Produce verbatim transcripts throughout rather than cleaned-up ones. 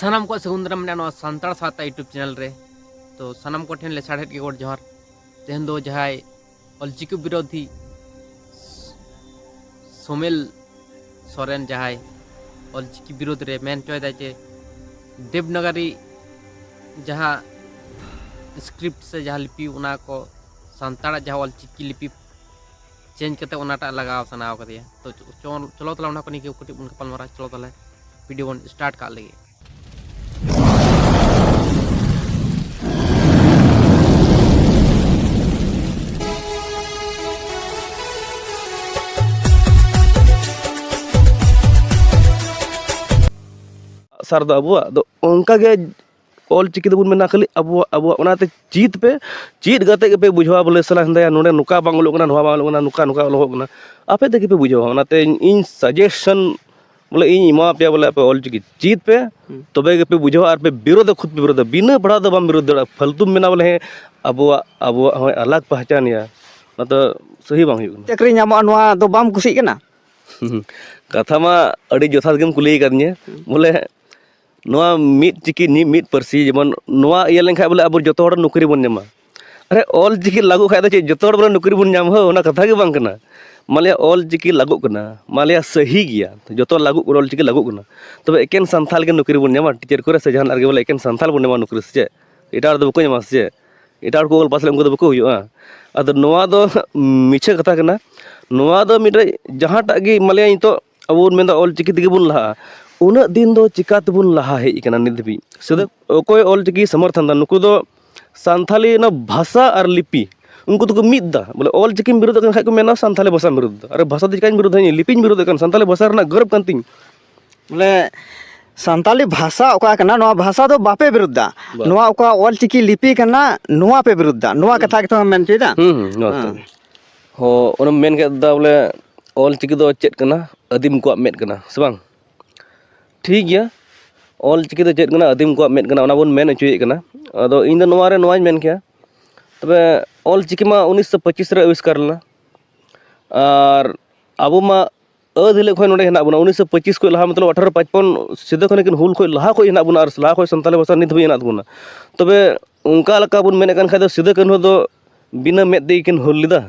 ᱥᱟᱱᱟᱢ ᱠᱚᱣᱟᱜ ᱥᱟᱹᱜᱩᱱ ᱫᱟᱨᱟᱢ ᱢᱮᱱᱟᱜᱼᱟ ᱱᱚᱣᱟ ᱥᱟᱱᱛᱟᱲ ᱥᱟᱶᱛᱟ YouTube ᱪᱮᱱᱮᱞ ᱨᱮ᱾ ᱛᱚ ᱥᱟᱱᱟᱢ ᱠᱚᱴᱷᱮᱱ ᱞᱮᱥᱟᱲᱦᱮᱫ ᱜᱮ ᱜᱚᱰ ᱡᱚᱦᱟᱨ᱾ ᱛᱮᱦᱮᱧ ᱫᱚ ᱡᱟᱦᱟᱸᱭ ᱚᱞᱪᱤᱠᱤ ᱵᱤᱨᱳᱫᱷᱤ ᱥᱳᱢᱮᱞ ᱥᱚᱨᱮᱱ ᱡᱟᱦᱟᱸᱭ ᱚᱞᱪᱤᱠᱤ ᱵᱤᱨᱳᱫᱷ ᱨᱮ ᱢᱮᱱ ᱦᱚᱪᱚᱭᱮᱫᱟᱭ ᱡᱮ ᱫᱮᱵᱽᱱᱟᱜᱟᱨᱤ ᱡᱟᱦᱟᱸ ᱥᱠᱨᱤᱯᱴ ᱥᱮ ᱡᱟᱦᱟᱸ ᱞᱤᱯᱤ, ᱚᱱᱟ ᱠᱚ ᱥᱟᱱᱛᱟᱲᱟᱜ ᱡᱟᱦᱟᱸ ᱚᱞᱪᱤᱠᱤ ᱞᱤᱯᱤ ᱪᱮᱧᱡᱽ ᱠᱟᱛᱮ ᱚᱱᱟᱴᱟᱜ ᱞᱟᱜᱟᱣ ᱥᱟᱱᱟᱣ ᱠᱟᱫᱮᱭᱟ᱾ ᱛᱚ ᱪᱚ-, ᱪᱚᱞᱚ ᱛᱟᱦᱞᱮ ᱚᱱᱟ ᱠᱚ ᱱᱤᱭᱮ ᱠᱟᱹᱴᱤᱡ ᱵᱚᱱ ᱜᱟᱯᱟᱞᱢᱟᱨᱟᱣᱟ᱾ ᱪᱚᱞᱚ ᱛᱟᱦᱞᱮ ᱵᱷᱤᱰᱤᱭᱳ ᱵᱚᱱ ᱥᱴᱟᱨᱴ ᱠᱟᱜ ᱞᱮᱜᱮ᱾ ᱥᱟᱨ ᱫᱚ ᱟᱵᱚᱣᱟᱜ ᱫᱚ ᱚᱱᱠᱟ ᱜᱮ ᱚᱞ ᱪᱤᱠᱤ ᱫᱚᱵᱚᱱ ᱢᱮᱱᱟ ᱠᱷᱟᱹᱞᱤ ᱟᱵᱚᱣᱟᱜ, ᱟᱵᱚᱣᱟᱜ᱾ ᱚᱱᱟᱛᱮ ᱪᱮᱫ ᱯᱮ, ᱪᱮᱫ ᱠᱟᱛᱮ ᱜᱮᱯᱮ ᱵᱩᱡᱷᱟᱹᱣᱟ ᱵᱚᱞᱮ ᱥᱟᱞᱟ ᱦᱮᱸᱫᱟᱭᱟ, ᱱᱚᱰᱮ ᱱᱚᱝᱠᱟ ᱵᱟᱝ ᱚᱞᱚᱜ ᱠᱟᱱᱟ, ᱱᱚᱣᱟ ᱵᱟᱝ ᱚᱞᱚᱜ ᱠᱟᱱᱟ, ᱱᱚᱝᱠᱟ ᱱᱚᱝᱠᱟ ᱚᱞᱚᱜᱚᱜ ᱠᱟᱱᱟ, ᱟᱯᱮ ᱛᱮᱜᱮ ᱯᱮ ᱵᱩᱡᱷᱟᱹᱣᱟ᱾ ᱚᱱᱟᱛᱮ ᱤᱧ, ᱤᱧ ᱥᱟᱡᱮᱥᱚᱱ ᱵᱚᱞᱮ ᱤᱧ ᱮᱢᱟ ᱯᱮᱭᱟ ᱵᱚᱞᱮ ᱟᱯᱮ ᱚᱞ ᱪᱤᱠᱤ ᱪᱮᱫ ᱯᱮ, ᱦᱩᱸ᱾ ᱛᱚᱵᱮ ᱜᱮᱯᱮ ᱵᱩᱡᱷᱟᱹᱣᱟ ᱟᱨ ᱯᱮ ᱵᱤᱨᱳᱫᱷᱟ, ᱠᱷᱩᱫ ᱯᱮ ᱵᱤᱨᱳᱫᱷᱟ᱾ ᱵᱤᱱᱟᱹ ᱯᱟᱲᱦᱟᱣ ᱫᱚ ᱵᱟᱢ ᱵᱤᱨᱳᱫᱷ ᱫᱟᱲᱮᱭᱟᱜᱼᱟ᱾ ᱯᱷᱟᱞᱛᱩᱢ ᱢᱮᱱᱟ ᱵᱚᱞᱮ ᱦᱮᱸ ᱟᱵᱚᱣᱟᱜ, ᱟᱵᱚᱣᱟᱜ ᱦᱚᱸ ᱟᱞᱟᱜᱽ ᱯᱟᱦᱪᱟᱱ ᱭᱟ, ᱚᱱᱟ ᱫᱚ ᱥᱟᱹᱦᱤ ᱵᱟᱝ ᱦᱩᱭᱩᱜ ᱠᱟᱱᱟ᱾ ᱪᱟᱹᱠᱨᱤ ᱧᱟᱢᱚᱜᱼᱟ, ᱱᱚᱣᱟ ᱫᱚ ᱵᱟᱢ ᱠᱩᱥᱤᱜ ᱠᱟᱱᱟ? ᱠᱟᱛᱷᱟ ᱢᱟ ᱟᱹᱰᱤ ᱡᱚᱛᱷᱟᱛ ᱜᱮᱢ ᱠᱩᱞᱤ ᱟᱠᱟᱫᱤᱧᱟᱹ᱾ ᱦᱩᱸ᱾ ᱵᱚᱞᱮ ᱱᱚᱣᱟ ᱢᱤᱫ ᱪᱤᱠᱤ ᱱᱤ-, ᱢᱤᱫ ᱯᱟᱹᱨᱥᱤ ᱡᱮᱢᱚᱱ ᱱᱚᱣᱟ ᱤᱭᱟᱹ ᱞᱮᱱᱠᱷᱟᱱ ᱵᱚᱞᱮ ᱟᱵᱚ ᱡᱚᱛᱚ ᱦᱚᱲ ᱱᱚᱠᱨᱤ ᱵᱚᱱ ᱧᱟᱢᱟ᱾ ᱟᱨᱮ ᱚᱞ ᱪᱤᱠᱤ ᱞᱟᱹᱜᱩ ᱠᱷᱟᱡ ᱫᱚ ᱪᱮᱫ ᱡᱚᱛᱚ ᱦᱚᱲ ᱵᱚᱞᱮ ᱱᱚᱠᱨᱤ ᱵᱚᱱ ᱧᱟᱢᱟ? ᱦᱳ, ᱚᱱᱟ ᱠᱟᱛᱷᱟ ᱜᱮ ᱵᱟᱝ ᱠᱟᱱᱟ᱾ ᱢᱟᱱᱞᱤᱭᱟ ᱚᱞ ᱪᱤᱠᱤ ᱞᱟᱹᱜᱩᱜ ᱠᱟᱱᱟ, ᱢᱟᱱᱞᱤᱭᱟ ᱥᱟᱹᱦᱤ ᱜᱮᱭᱟ, ᱡᱚᱛᱚ ᱞᱟᱹᱜᱩᱜ ᱠᱟᱱᱟ, ᱚᱞ ᱪᱤᱠᱤ ᱞᱟᱹᱜᱩᱜ ᱠᱟᱱᱟ, ᱛᱚᱵᱮ ᱮᱠᱮᱱ ᱥᱟᱱᱛᱟᱲ ᱜᱮ ᱱᱚᱠᱨᱤ ᱵᱚᱱ ᱧᱟᱢᱟ? ᱴᱤᱪᱟᱨ ᱠᱚᱨᱮ ᱥᱮ ᱡᱟᱦᱟᱱᱟᱜ ᱨᱮᱜᱮ ᱵᱚᱞᱮ ᱮᱠᱮᱱ ᱥᱟᱱᱛᱟᱲ ᱵᱚᱱ ᱧᱟᱢᱟ ᱱᱚᱠᱨᱤ ᱥᱮ ᱪᱮᱫ? ᱮᱴᱟᱜ ᱦᱚᱲ ᱫᱚ ᱵᱟᱠᱚ ᱧᱟᱢᱟ ᱥᱮ ᱪᱮᱫ? ᱮᱴᱟᱜ ᱦᱚᱲ ᱠᱚ ᱚᱞ ᱯᱟᱥ ᱞᱮ ᱩᱱᱠᱩ ᱫᱚ ᱵᱟᱠᱚ ᱦᱩᱭᱩᱜᱼᱟ᱾ ᱟᱫᱚ ᱱᱚᱣᱟ ᱫᱚ ᱢᱤᱪᱷᱟᱹ ᱠᱟᱛᱷᱟ ᱠᱟᱱᱟ᱾ ᱱᱚᱣᱟ ᱫᱚ ᱢᱤᱫᱴᱮᱡ ᱡᱟᱦᱟᱸᱴᱟᱜ ᱜᱮ ᱢᱟᱱᱞᱤᱭᱟ ᱱᱤᱛᱚᱜ ᱟᱵᱚ ᱵᱚᱱ ᱢᱮᱱᱫᱟ ᱚᱞ ᱪᱤᱠᱤ ᱛᱮᱜᱮ ᱵᱚᱱ ᱞᱟᱦᱟᱜᱼᱟ, ᱩᱱᱟᱹᱜ ᱫᱤᱱ ᱫᱚ ᱪᱤᱠᱟ ᱛᱮᱵᱚᱱ ᱞᱟᱦᱟ ᱦᱮᱡ ᱟᱠᱟᱱᱟ ᱱᱤᱛ ᱫᱷᱟᱹᱵᱤᱡ? ᱥᱮ ᱫᱚ ᱚᱠᱚᱭ ᱚᱞ ᱪᱤᱠᱤ ᱥᱚᱢᱚᱨᱛᱷᱚᱱ ᱫᱟ? ᱱᱩᱠᱩ ᱫᱚ ᱥᱟᱱᱛᱷᱟᱞᱤ ᱚᱱᱟ ᱵᱷᱟᱥᱟ ᱟᱨ ᱞᱤᱯᱤ ᱩᱱᱠᱩ ᱫᱚᱠᱚ ᱢᱤᱫ ᱫᱟ᱾ ᱵᱚᱞᱮ ᱚᱞ ᱪᱤᱠᱤᱢ ᱵᱤᱨᱳᱫ ᱠᱟᱱ ᱠᱷᱟᱡ ᱠᱚ ᱢᱮᱱᱟ ᱥᱟᱱᱛᱷᱟᱞᱤ ᱵᱷᱟᱥᱟᱢ ᱵᱤᱨᱳᱫ ᱫᱟ᱾ ᱟᱨᱮ ᱵᱷᱟᱥᱟ ᱫᱚ ᱪᱤᱠᱟᱧ ᱵᱤᱨᱳᱫ ᱫᱟ? ᱤᱧ ᱞᱤᱯᱤᱧ ᱵᱤᱨᱳᱫ ᱠᱟᱱ, ᱥᱟᱱᱛᱷᱟᱞᱤ ᱵᱷᱟᱥᱟ ᱨᱮᱱᱟᱜ ᱜᱚᱨᱚᱵᱽ ᱠᱟᱱ ᱛᱤᱧ᱾ ᱵᱚᱞᱮ ᱥᱟᱱᱛᱟᱞᱤ ᱵᱷᱟᱥᱟ ᱚᱠᱟ ᱠᱟᱱᱟ, ᱱᱚᱣᱟ ᱵᱷᱟᱥᱟ ᱫᱚ ᱵᱟᱯᱮ ᱵᱤᱨᱩᱫᱷ ᱫᱟ᱾ ᱵᱟ᱾ ᱱᱚᱣᱟ ᱚᱠᱟ ᱚᱞᱪᱤᱠᱤ ᱞᱤᱯᱤ ᱠᱟᱱᱟ, ᱱᱚᱣᱟ ᱯᱮ ᱵᱤᱨᱩᱫᱷ ᱫᱟ᱾ ᱱᱚᱣᱟ ᱠᱟᱛᱷᱟ ᱜᱮᱛᱚ ᱢᱮᱱ ᱦᱚᱪᱚᱭᱮᱫᱟ? ᱦᱩᱸ, ᱦᱩᱸ, ᱱᱚᱣᱟ ᱦᱮᱸ᱾ ᱠᱟᱛᱷᱟ ᱜᱮ᱾ ᱦᱚᱸ, ᱚᱱᱮᱢ ᱢᱮᱱ ᱠᱮᱫ ᱫᱟ ᱵᱚᱞᱮ ᱚᱞᱪᱤᱠᱤ ᱫᱚ ᱪᱮᱫ ᱠᱟᱱᱟ? ᱟᱹᱫᱤᱢ ᱠᱚᱣᱟᱜ ᱢᱮᱫ ᱠᱟᱱᱟ, ᱥᱮ ᱵᱟᱝ? ᱴᱷᱤᱠ ᱜᱮᱭᱟ, ᱚᱞᱪᱤᱠᱤ ᱫᱚ ᱪᱮᱫ ᱠᱟᱱᱟ? ᱟᱹᱫᱤᱢ ᱠᱚᱣᱟᱜ ᱢᱮᱫ ᱠᱟᱱᱟ, ᱚᱱᱟ ᱵᱚᱱ ᱢᱮᱱ ᱦᱚᱪᱚᱭᱮᱫ ᱠᱟᱱᱟ᱾ ᱟᱫᱚ ᱤᱧ ᱫᱚ ᱱᱚᱣᱟ ᱨᱮ ᱱᱚᱣᱟᱧ ᱢᱮᱱ ᱠᱮᱭᱟ, ᱛᱚᱵᱮ ᱚᱞᱪᱤᱠᱤ ᱢᱟ ᱩᱱᱤᱥᱥᱚ ᱯᱚᱸᱪᱤᱥ ᱨᱮ ᱟᱵᱤᱥᱠᱟᱨ ᱞᱮᱱᱟ, ᱟᱨ ᱟᱵᱚ ᱢᱟ ᱟᱹᱫ ᱦᱤᱞᱳᱜ ᱠᱷᱚᱱ ᱱᱚᱰᱮ ᱦᱮᱱᱟᱜ ᱵᱚᱱᱟ, ᱩᱱᱤᱥᱥᱚ ᱯᱚᱸᱪᱤᱥ ᱠᱷᱚᱱ ᱞᱟᱦᱟ, ᱢᱚᱛᱞᱚᱵ ᱟᱴᱷᱟᱨᱚ ᱯᱟᱸᱪᱯᱚᱱ ᱥᱤᱫᱩ ᱠᱟᱹᱱᱦᱩ ᱠᱤᱱ ᱦᱩᱞ ᱠᱷᱚᱱ ᱞᱟᱦᱟ ᱠᱷᱚᱱ ᱦᱮᱱᱟᱜ ᱵᱚᱱᱟ ᱟᱨ ᱞᱟᱦᱟ ᱠᱷᱚᱱ ᱥᱟᱱᱛᱟᱲᱤ ᱵᱷᱟᱥᱟ ᱱᱤᱛ ᱦᱟᱹᱵᱤᱡ ᱦᱮᱱᱟᱜ ᱛᱟᱵᱚᱱᱟ᱾ ᱛᱚᱵᱮ ᱚᱱᱠᱟ ᱞᱮᱠᱟ ᱵᱚᱱ ᱢᱮᱱᱮᱫ ᱠᱟᱱ ᱠᱷᱟᱡ ᱫᱚ ᱥᱤᱫᱩ ᱠᱟᱹᱱᱦᱩ ᱫᱚ ᱵᱤᱱᱟᱹ ᱢᱮᱫ ᱛᱮᱜᱮ ᱠᱤᱱ ᱦᱩᱞ ᱞᱮᱫᱟ?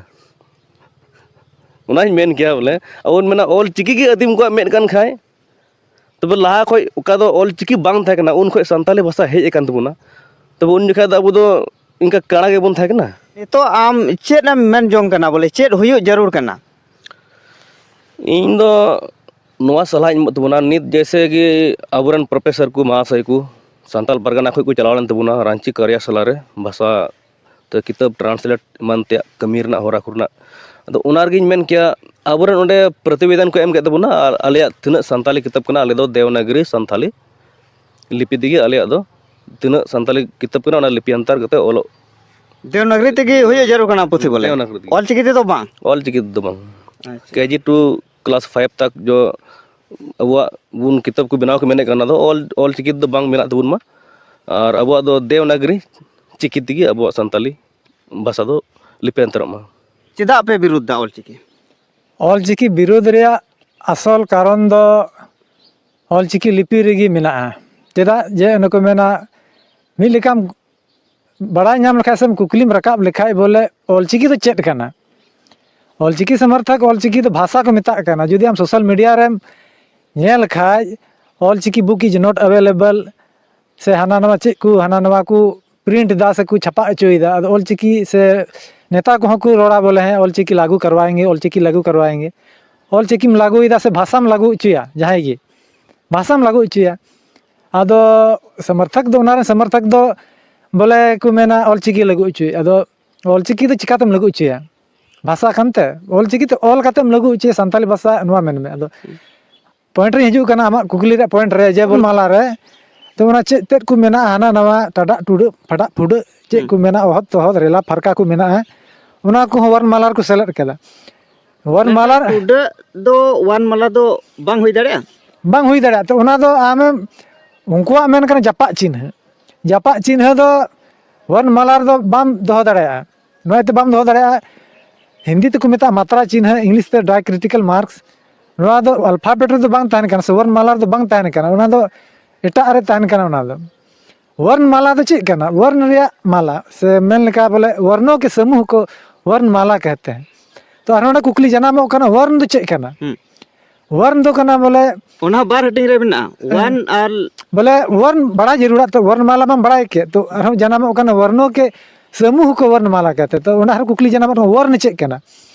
ᱚᱱᱟᱧ ᱢᱮᱱ ᱠᱮᱭᱟ ᱵᱚᱞᱮ, ᱟᱵᱚ ᱵᱚᱱ ᱢᱮᱱᱟ ᱚᱞ ᱪᱤᱠᱤ ᱜᱮ ᱟᱹᱫᱤᱢ ᱠᱚᱣᱟᱜ ᱢᱮᱫ ᱠᱟᱱ ᱠᱷᱟᱡ, ᱛᱚᱵᱮ ᱞᱟᱦᱟ ᱠᱷᱚᱡ ᱚᱠᱟ ᱫᱚ ᱚᱞ ᱪᱤᱠᱤ ᱵᱟᱝ ᱛᱟᱦᱮᱸ ᱠᱟᱱᱟ, ᱩᱱ ᱠᱷᱚᱡ ᱥᱟᱱᱛᱟᱞᱤ ᱵᱷᱟᱥᱟ ᱦᱮᱡ ᱟᱠᱟᱱ ᱛᱟᱵᱚᱱᱟ, ᱛᱚᱵᱮ ᱩᱱ ᱡᱚᱠᱷᱟᱡ ᱫᱚ ᱟᱵᱚ ᱫᱚ ᱤᱱᱠᱟ ᱠᱟᱬᱟ ᱜᱮᱵᱚᱱ ᱛᱟᱦᱮᱸ ᱠᱟᱱᱟ᱾ ᱱᱤᱛᱚᱜ ᱟᱢ ᱪᱮᱫ ᱮᱢ ᱢᱮᱱ ᱡᱚᱝ ᱠᱟᱱᱟ, ᱵᱚᱞᱮ ᱪᱮᱫ ᱦᱩᱭᱩᱜ ᱡᱟᱹᱨᱩᱲ ᱠᱟᱱᱟ? ᱤᱧ ᱫᱚ ᱱᱚᱣᱟ ᱥᱟᱞᱦᱟᱧ ᱮᱢᱚᱜ ᱛᱟᱵᱚᱱᱟ, ᱱᱤᱛ ᱡᱮᱭᱥᱮ ᱠᱤ ᱟᱵᱚᱨᱮᱱ ᱯᱨᱚᱯᱷᱮᱥᱚᱨ ᱠᱚ, ᱢᱟᱦᱟᱥᱚᱭ ᱠᱚ ᱥᱟᱱᱛᱟᱞ ᱯᱟᱨᱜᱟᱱᱟ ᱠᱷᱚᱡ ᱠᱚ ᱪᱟᱞᱟᱣ ᱞᱮᱱ ᱛᱟᱵᱚᱱᱟ ᱨᱟᱺᱪᱤ ᱠᱟᱨᱭᱟᱥᱟᱞᱟ ᱨᱮ, ᱵᱷᱟᱥᱟ ᱛᱮ ᱠᱤᱛᱟᱹᱵ ᱴᱨᱟᱱᱥᱞᱮᱴ ᱮᱢᱟᱱ ᱛᱮᱭᱟᱜ ᱠᱟᱹᱢᱤ ᱨᱮᱱᱟᱜ ᱦᱚᱨᱟ ᱠᱚᱨᱮᱱᱟᱜ᱾ ᱟᱫᱚ ᱚᱱᱟ ᱨᱮᱜᱮᱧ ᱢᱮᱱ ᱠᱮᱭᱟ, ᱟᱵᱚᱨᱮᱱ ᱚᱸᱰᱮ ᱯᱨᱚᱛᱤᱵᱮᱫᱚᱱ ᱠᱚ ᱮᱢ ᱠᱮᱫ ᱛᱟᱵᱚᱱᱟ, ᱟᱨ ᱟᱞᱮᱭᱟᱜ ᱛᱤᱱᱟᱹᱜ ᱥᱟᱱᱛᱟᱞᱤ ᱠᱤᱛᱟᱹᱵ ᱠᱟᱱᱟ, ᱟᱞᱮ ᱫᱚ ᱫᱮᱣᱱᱟᱜᱽᱨᱤ ᱥᱟᱱᱛᱟᱞᱤ ᱞᱤᱯᱤ ᱛᱮᱜᱮ ᱟᱞᱮᱭᱟᱜ ᱫᱚ ᱛᱤᱱᱟᱹᱜ ᱥᱟᱱᱛᱟᱞᱤ ᱠᱤᱛᱟᱹᱵ ᱠᱟᱱᱟ, ᱚᱱᱟ ᱞᱤᱯᱤ ᱟᱱᱛᱟᱨ ᱠᱟᱛᱮ ᱚᱞᱚᱜ᱾ ᱫᱮᱣᱱᱟᱜᱽᱨᱤ ᱛᱮᱜᱮ ᱦᱩᱭᱩᱜ ᱡᱟᱹᱨᱩᱲ ᱠᱟᱱᱟ ᱯᱩᱛᱷᱤ ᱵᱚᱞᱮ? ᱫᱮᱣᱱᱟᱜᱽᱨᱤ ᱛᱮᱜᱮ᱾ ᱚᱞ ᱪᱤᱠᱤ ᱛᱮᱫᱚ ᱵᱟᱝ? ᱚᱞ ᱪᱤᱠᱤ ᱛᱮᱫᱚ ᱵᱟᱝ᱾ ᱟᱪᱪᱷᱟ᱾ ᱠᱮ ᱡᱤ ᱴᱩ ᱠᱞᱟᱥ ᱯᱷᱟᱭᱤᱵᱷ ᱛᱟᱠ ᱡᱚ ᱟᱵᱚᱣᱟᱜ ᱵᱚᱱ ᱠᱤᱛᱟᱹᱵ ᱠᱚ ᱵᱮᱱᱟᱣ ᱠᱚ ᱢᱮᱱᱮᱫ ᱠᱟᱱᱟ, ᱚᱱᱟ ᱫᱚ ᱚᱞ, ᱚᱞ ᱪᱤᱠᱤ ᱛᱮᱫᱚ ᱵᱟᱝ ᱵᱮᱱᱟᱜ ᱛᱟᱵᱚᱱ ᱢᱟ᱾ ᱟᱨ ᱟᱵᱚᱣᱟᱜ ᱫᱚ ᱫᱮᱣᱱᱟᱜᱽᱨᱤ ᱪᱤᱠᱤ ᱛᱮᱜᱮ ᱟᱵᱚᱣᱟᱜ ᱥᱟᱱᱛᱟᱞᱤ ᱵᱷᱟᱥᱟ ᱫᱚ ᱞᱤᱯᱤ ᱟᱱᱛᱟᱨᱚᱜ ᱢᱟ᱾ ᱪᱮᱫᱟᱜ ᱯᱮ ᱵᱤᱨᱩᱫᱷ ᱫᱟ ᱚᱞ ᱪᱤᱠᱤ? ᱚᱞ ᱪᱤᱠᱤ ᱵᱤᱨᱩᱫᱷ ᱨᱮᱭᱟᱜ ᱟᱥᱚᱞ ᱠᱟᱨᱚᱱ ᱫᱚ ᱚᱞ ᱪᱤᱠᱤ ᱞᱤᱯᱤ ᱨᱮᱜᱮ ᱢᱮᱱᱟᱜᱼᱟ᱾ ᱪᱮᱫᱟᱜ ᱡᱮ ᱚᱱᱮ ᱠᱚ ᱢᱮᱱᱟ, ᱢᱤᱫ ᱞᱮᱠᱟᱢ ᱵᱟᱲᱟᱭ ᱧᱟᱢ ᱞᱮᱠᱷᱟᱡ ᱥᱮᱢ ᱠᱩᱠᱞᱤᱢ ᱨᱟᱠᱟᱵ ᱞᱮᱠᱷᱟᱡ ᱵᱚᱞᱮ ᱚᱞ ᱪᱤᱠᱤ ᱫᱚ ᱪᱮᱫ ᱠᱟᱱᱟ? ᱚᱞ ᱪᱤᱠᱤ ᱥᱚᱢᱚᱨᱛᱷᱚᱠ, ᱚᱞ ᱪᱤᱠᱤ ᱫᱚ ᱵᱷᱟᱥᱟ ᱠᱚ ᱢᱮᱛᱟᱜ ᱠᱟᱱᱟ᱾ ᱡᱩᱫᱤ ᱟᱢ ᱥᱳᱥᱟᱞ ᱢᱤᱰᱤᱭᱟ ᱨᱮᱢ ᱧᱮᱞ ᱠᱷᱟᱡ, Ol Chiki book is not available, ᱥᱮ ᱦᱟᱱᱟ ᱱᱟᱣᱟ ᱪᱮᱫ ᱠᱚ, ᱦᱟᱱᱟ ᱱᱟᱣᱟ ᱠᱚ print ᱫᱟ ᱥᱮ ᱠᱚ ᱪᱷᱟᱯᱟ ᱦᱚᱪᱚᱭᱮᱫᱟ᱾ ᱟᱫᱚ ᱚᱞ ᱪᱤᱠᱤ ᱥᱮ ᱱᱮᱛᱟ ᱠᱚᱦᱚᱸ ᱠᱚ ᱨᱚᱲᱟ ᱵᱚᱞᱮ, ᱦᱮᱸ, ᱚᱞ ᱪᱤᱠᱤ ᱞᱟᱹᱜᱩ ᱠᱟᱨᱣᱟᱭᱮᱸᱜᱮ, ᱚᱞ ᱪᱤᱠᱤ ᱞᱟᱹᱜᱩ ᱠᱟᱨᱣᱟᱭᱮᱸᱜᱮ᱾ ᱚᱞ ᱪᱤᱠᱤᱢ ᱞᱟᱹᱜᱩᱭᱮᱫᱟ ᱥᱮ ᱵᱷᱟᱥᱟᱢ ᱞᱟᱹᱜᱩ ᱦᱚᱪᱚᱭᱟ, ᱡᱟᱦᱟᱸᱭ ᱜᱮ ᱵᱷᱟᱥᱟᱢ ᱞᱟᱹᱜᱩ ᱦᱚᱪᱚᱭᱟ᱾ ᱟᱫᱚ ᱥᱚᱢᱚᱨᱛᱷᱚᱠ ᱫᱚ, ᱚᱱᱟ ᱨᱮᱱ ᱥᱚᱢᱚᱨᱛᱷᱚᱠ ᱫᱚ ᱵᱚᱞᱮ ᱠᱚ ᱢᱮᱱᱟ ᱚᱞ ᱪᱤᱠᱤ ᱞᱟᱹᱜᱩ ᱦᱚᱪᱚᱭ᱾ ᱟᱫᱚ ᱚᱞ ᱪᱤᱠᱤ ᱫᱚ ᱪᱤᱠᱟᱛᱮᱢ ᱞᱟᱹᱜᱩ ᱦᱚᱪᱚᱭᱟ? ᱵᱷᱟᱥᱟ ᱠᱟᱱᱛᱮ, ᱚᱞ ᱪᱤᱠᱤ ᱛᱮ ᱚᱞ ᱠᱟᱛᱮᱢ ᱞᱟᱹᱜᱩ ᱦᱚᱪᱚᱭᱟ ᱥᱟᱱᱛᱟᱞᱤ ᱵᱷᱟᱥᱟ, ᱱᱚᱣᱟ ᱢᱮᱱ ᱢᱮ᱾ ᱟᱫᱚ ᱯᱚᱭᱮᱱᱴ ᱨᱤᱧ ᱦᱤᱡᱩᱜ ᱠᱟᱱᱟ, ᱟᱢᱟᱜ ᱠᱩᱠᱞᱤ ᱨᱮᱭᱟᱜ ᱯᱚᱭᱮᱱᱴ ᱨᱮ, ᱡᱮ ᱵᱚᱞ ᱢᱟᱞᱟ ᱨᱮ ᱛᱚ ᱚᱱᱟ ᱪᱮᱫ ᱛᱮᱫ ᱠᱚ ᱢᱮᱱᱟᱜᱼᱟ, ᱦᱟᱱᱟ ᱱᱟᱣᱟ ᱴᱟᱰᱟᱜ ᱴᱩᱰᱟᱹᱜ ᱯᱷᱟᱰᱟᱜ ᱯᱷᱩᱰᱟᱹᱜ ᱪᱮᱫ ᱦᱩᱸ᱾ ᱠᱚ ᱢᱮᱱᱟᱜᱼᱟ, ᱚᱦᱚᱫ ᱛᱚᱦᱚᱫ ᱨᱮᱞᱟ ᱯᱷᱟᱨᱠᱟ ᱠᱚ ᱢᱮᱱᱟᱜᱼᱟ, ᱚᱱᱟ ᱠᱚᱦᱚᱸ ᱣᱟᱨᱱ ᱢᱟᱞᱟ ᱨᱮᱠᱚ ᱥᱮᱞᱮᱫ ᱠᱟᱫᱟ᱾ ᱣᱟᱨᱱ ᱢᱟᱞᱟ ᱨᱮ ᱴᱩᱰᱟᱹᱜ ᱫᱚ ᱣᱟᱨᱱ ᱢᱟᱞᱟ ᱫᱚ ᱵᱟᱝ ᱦᱩᱭ ᱫᱟᱲᱮᱭᱟᱜᱼᱟ? ᱵᱟᱝ ᱦᱩᱭ ᱫᱟᱲᱮᱭᱟᱜᱼᱟ᱾ ᱛᱚ ᱚᱱᱟ ᱫᱚ ᱟᱢᱮᱢ, ᱩᱱᱠᱩᱣᱟᱜ ᱢᱮᱱ ᱠᱟᱱᱟ ᱡᱟᱯᱟᱜ ᱪᱤᱱᱦᱟᱹ᱾ ᱡᱟᱯᱟᱜ ᱪᱤᱱᱦᱟᱹ ᱫᱚ ᱣᱟᱨᱱ ᱢᱟᱞᱟ ᱨᱮᱫᱚ ᱵᱟᱢ ᱫᱚᱦᱚ ᱫᱟᱲᱮᱭᱟᱜᱼᱟ᱾ ᱱᱚᱣᱟ ᱛᱮ ᱵᱟᱢ ᱫᱚᱦᱚ ᱫᱟᱲᱮᱭᱟᱜᱼᱟ᱾ ᱦᱤᱱᱫᱤ ᱛᱮᱠᱚ ᱢᱮᱛᱟᱜᱼᱟ ᱢᱟᱛᱨᱟ ᱪᱤᱱᱦᱟᱹ, ᱤᱝᱞᱤᱥ ᱛᱮ diacritical marks᱾ ᱱᱚᱣᱟ ᱫᱚ ᱟᱞᱯᱷᱟᱵᱮᱴ ᱨᱮᱫᱚ ᱵᱟᱝ ᱛᱟᱦᱮᱱ ᱠᱟᱱᱟ, ᱥᱮ ᱣᱚᱨᱱ ᱢᱟᱞᱟ ᱨᱮᱫᱚ ᱵᱟᱝ ᱛᱟᱦᱮᱱ ᱠᱟᱱᱟ, ᱚᱱᱟ ᱫᱚ ᱮᱴᱟᱜ ᱨᱮ ᱛᱟᱦᱮᱱ ᱠᱟᱱᱟ᱾ ᱚᱱᱟ ᱫᱚ ᱣᱚᱨᱱ ᱢᱟᱞᱟ ᱫᱚ ᱪᱮᱫ ᱠᱟᱱᱟ? ᱣᱚᱨᱱ ᱨᱮᱭᱟᱜ ᱢᱟᱞᱟ, ᱥᱮ ᱢᱮᱱ ᱞᱮᱠᱟ ᱵᱚᱞᱮ ᱣᱚᱨᱱᱚ ᱠᱮ ᱥᱟᱢᱩᱦ ᱠᱚ ᱣᱚᱨᱱ ᱢᱟᱞᱟ ᱠᱟᱦᱛᱮ ᱦᱮᱸ᱾ ᱛᱚ ᱟᱨᱦᱚᱸ ᱚᱸᱰᱮ ᱠᱩᱠᱞᱤ ᱡᱟᱱᱟᱢᱚᱜ ᱠᱟᱱᱟ, ᱣᱚᱨᱱ ᱫᱚ ᱪᱮᱫ ᱠᱟᱱᱟ? ᱦᱩᱸ᱾ ᱣᱚᱨᱱ ᱫᱚ ᱠᱟᱱᱟ ᱵᱚᱞᱮ ᱚᱱᱟ ᱵᱟᱨ ᱦᱟᱹᱴᱤᱧ ᱨᱮ ᱢᱮᱱᱟᱜᱼᱟ, ᱦᱮᱸ᱾ ᱣᱟᱨᱱ ᱟᱨ ᱵᱚᱞᱮ ᱣᱚᱨᱱ ᱵᱟᱲᱟᱭ ᱡᱟᱹᱨᱩᱲᱟ, ᱛᱚ ᱣᱚᱨᱱ ᱢᱟᱞᱟ ᱢᱟ ᱵᱟᱲᱟᱭ ᱠᱮᱫ, ᱛᱚ ᱟᱨᱦᱚᱸ ᱡᱟᱱᱟᱢᱚᱜ ᱠᱟᱱᱟ ᱣᱚᱨᱱᱚ ᱠᱮ ᱥᱟᱢᱩᱦ ᱠᱚ ᱣᱚᱨᱱ ᱢᱟᱞᱟ ᱠᱟᱦᱛᱮ᱾ ᱛᱚ ᱚᱱᱟ ᱟᱨᱦᱚᱸ ᱠᱩᱠᱞᱤ ᱡᱟᱱᱟᱢᱚᱜ ᱠᱟᱱᱟ, ᱣᱚᱨᱱ ᱪᱮᱫ ᱠᱟᱱᱟ?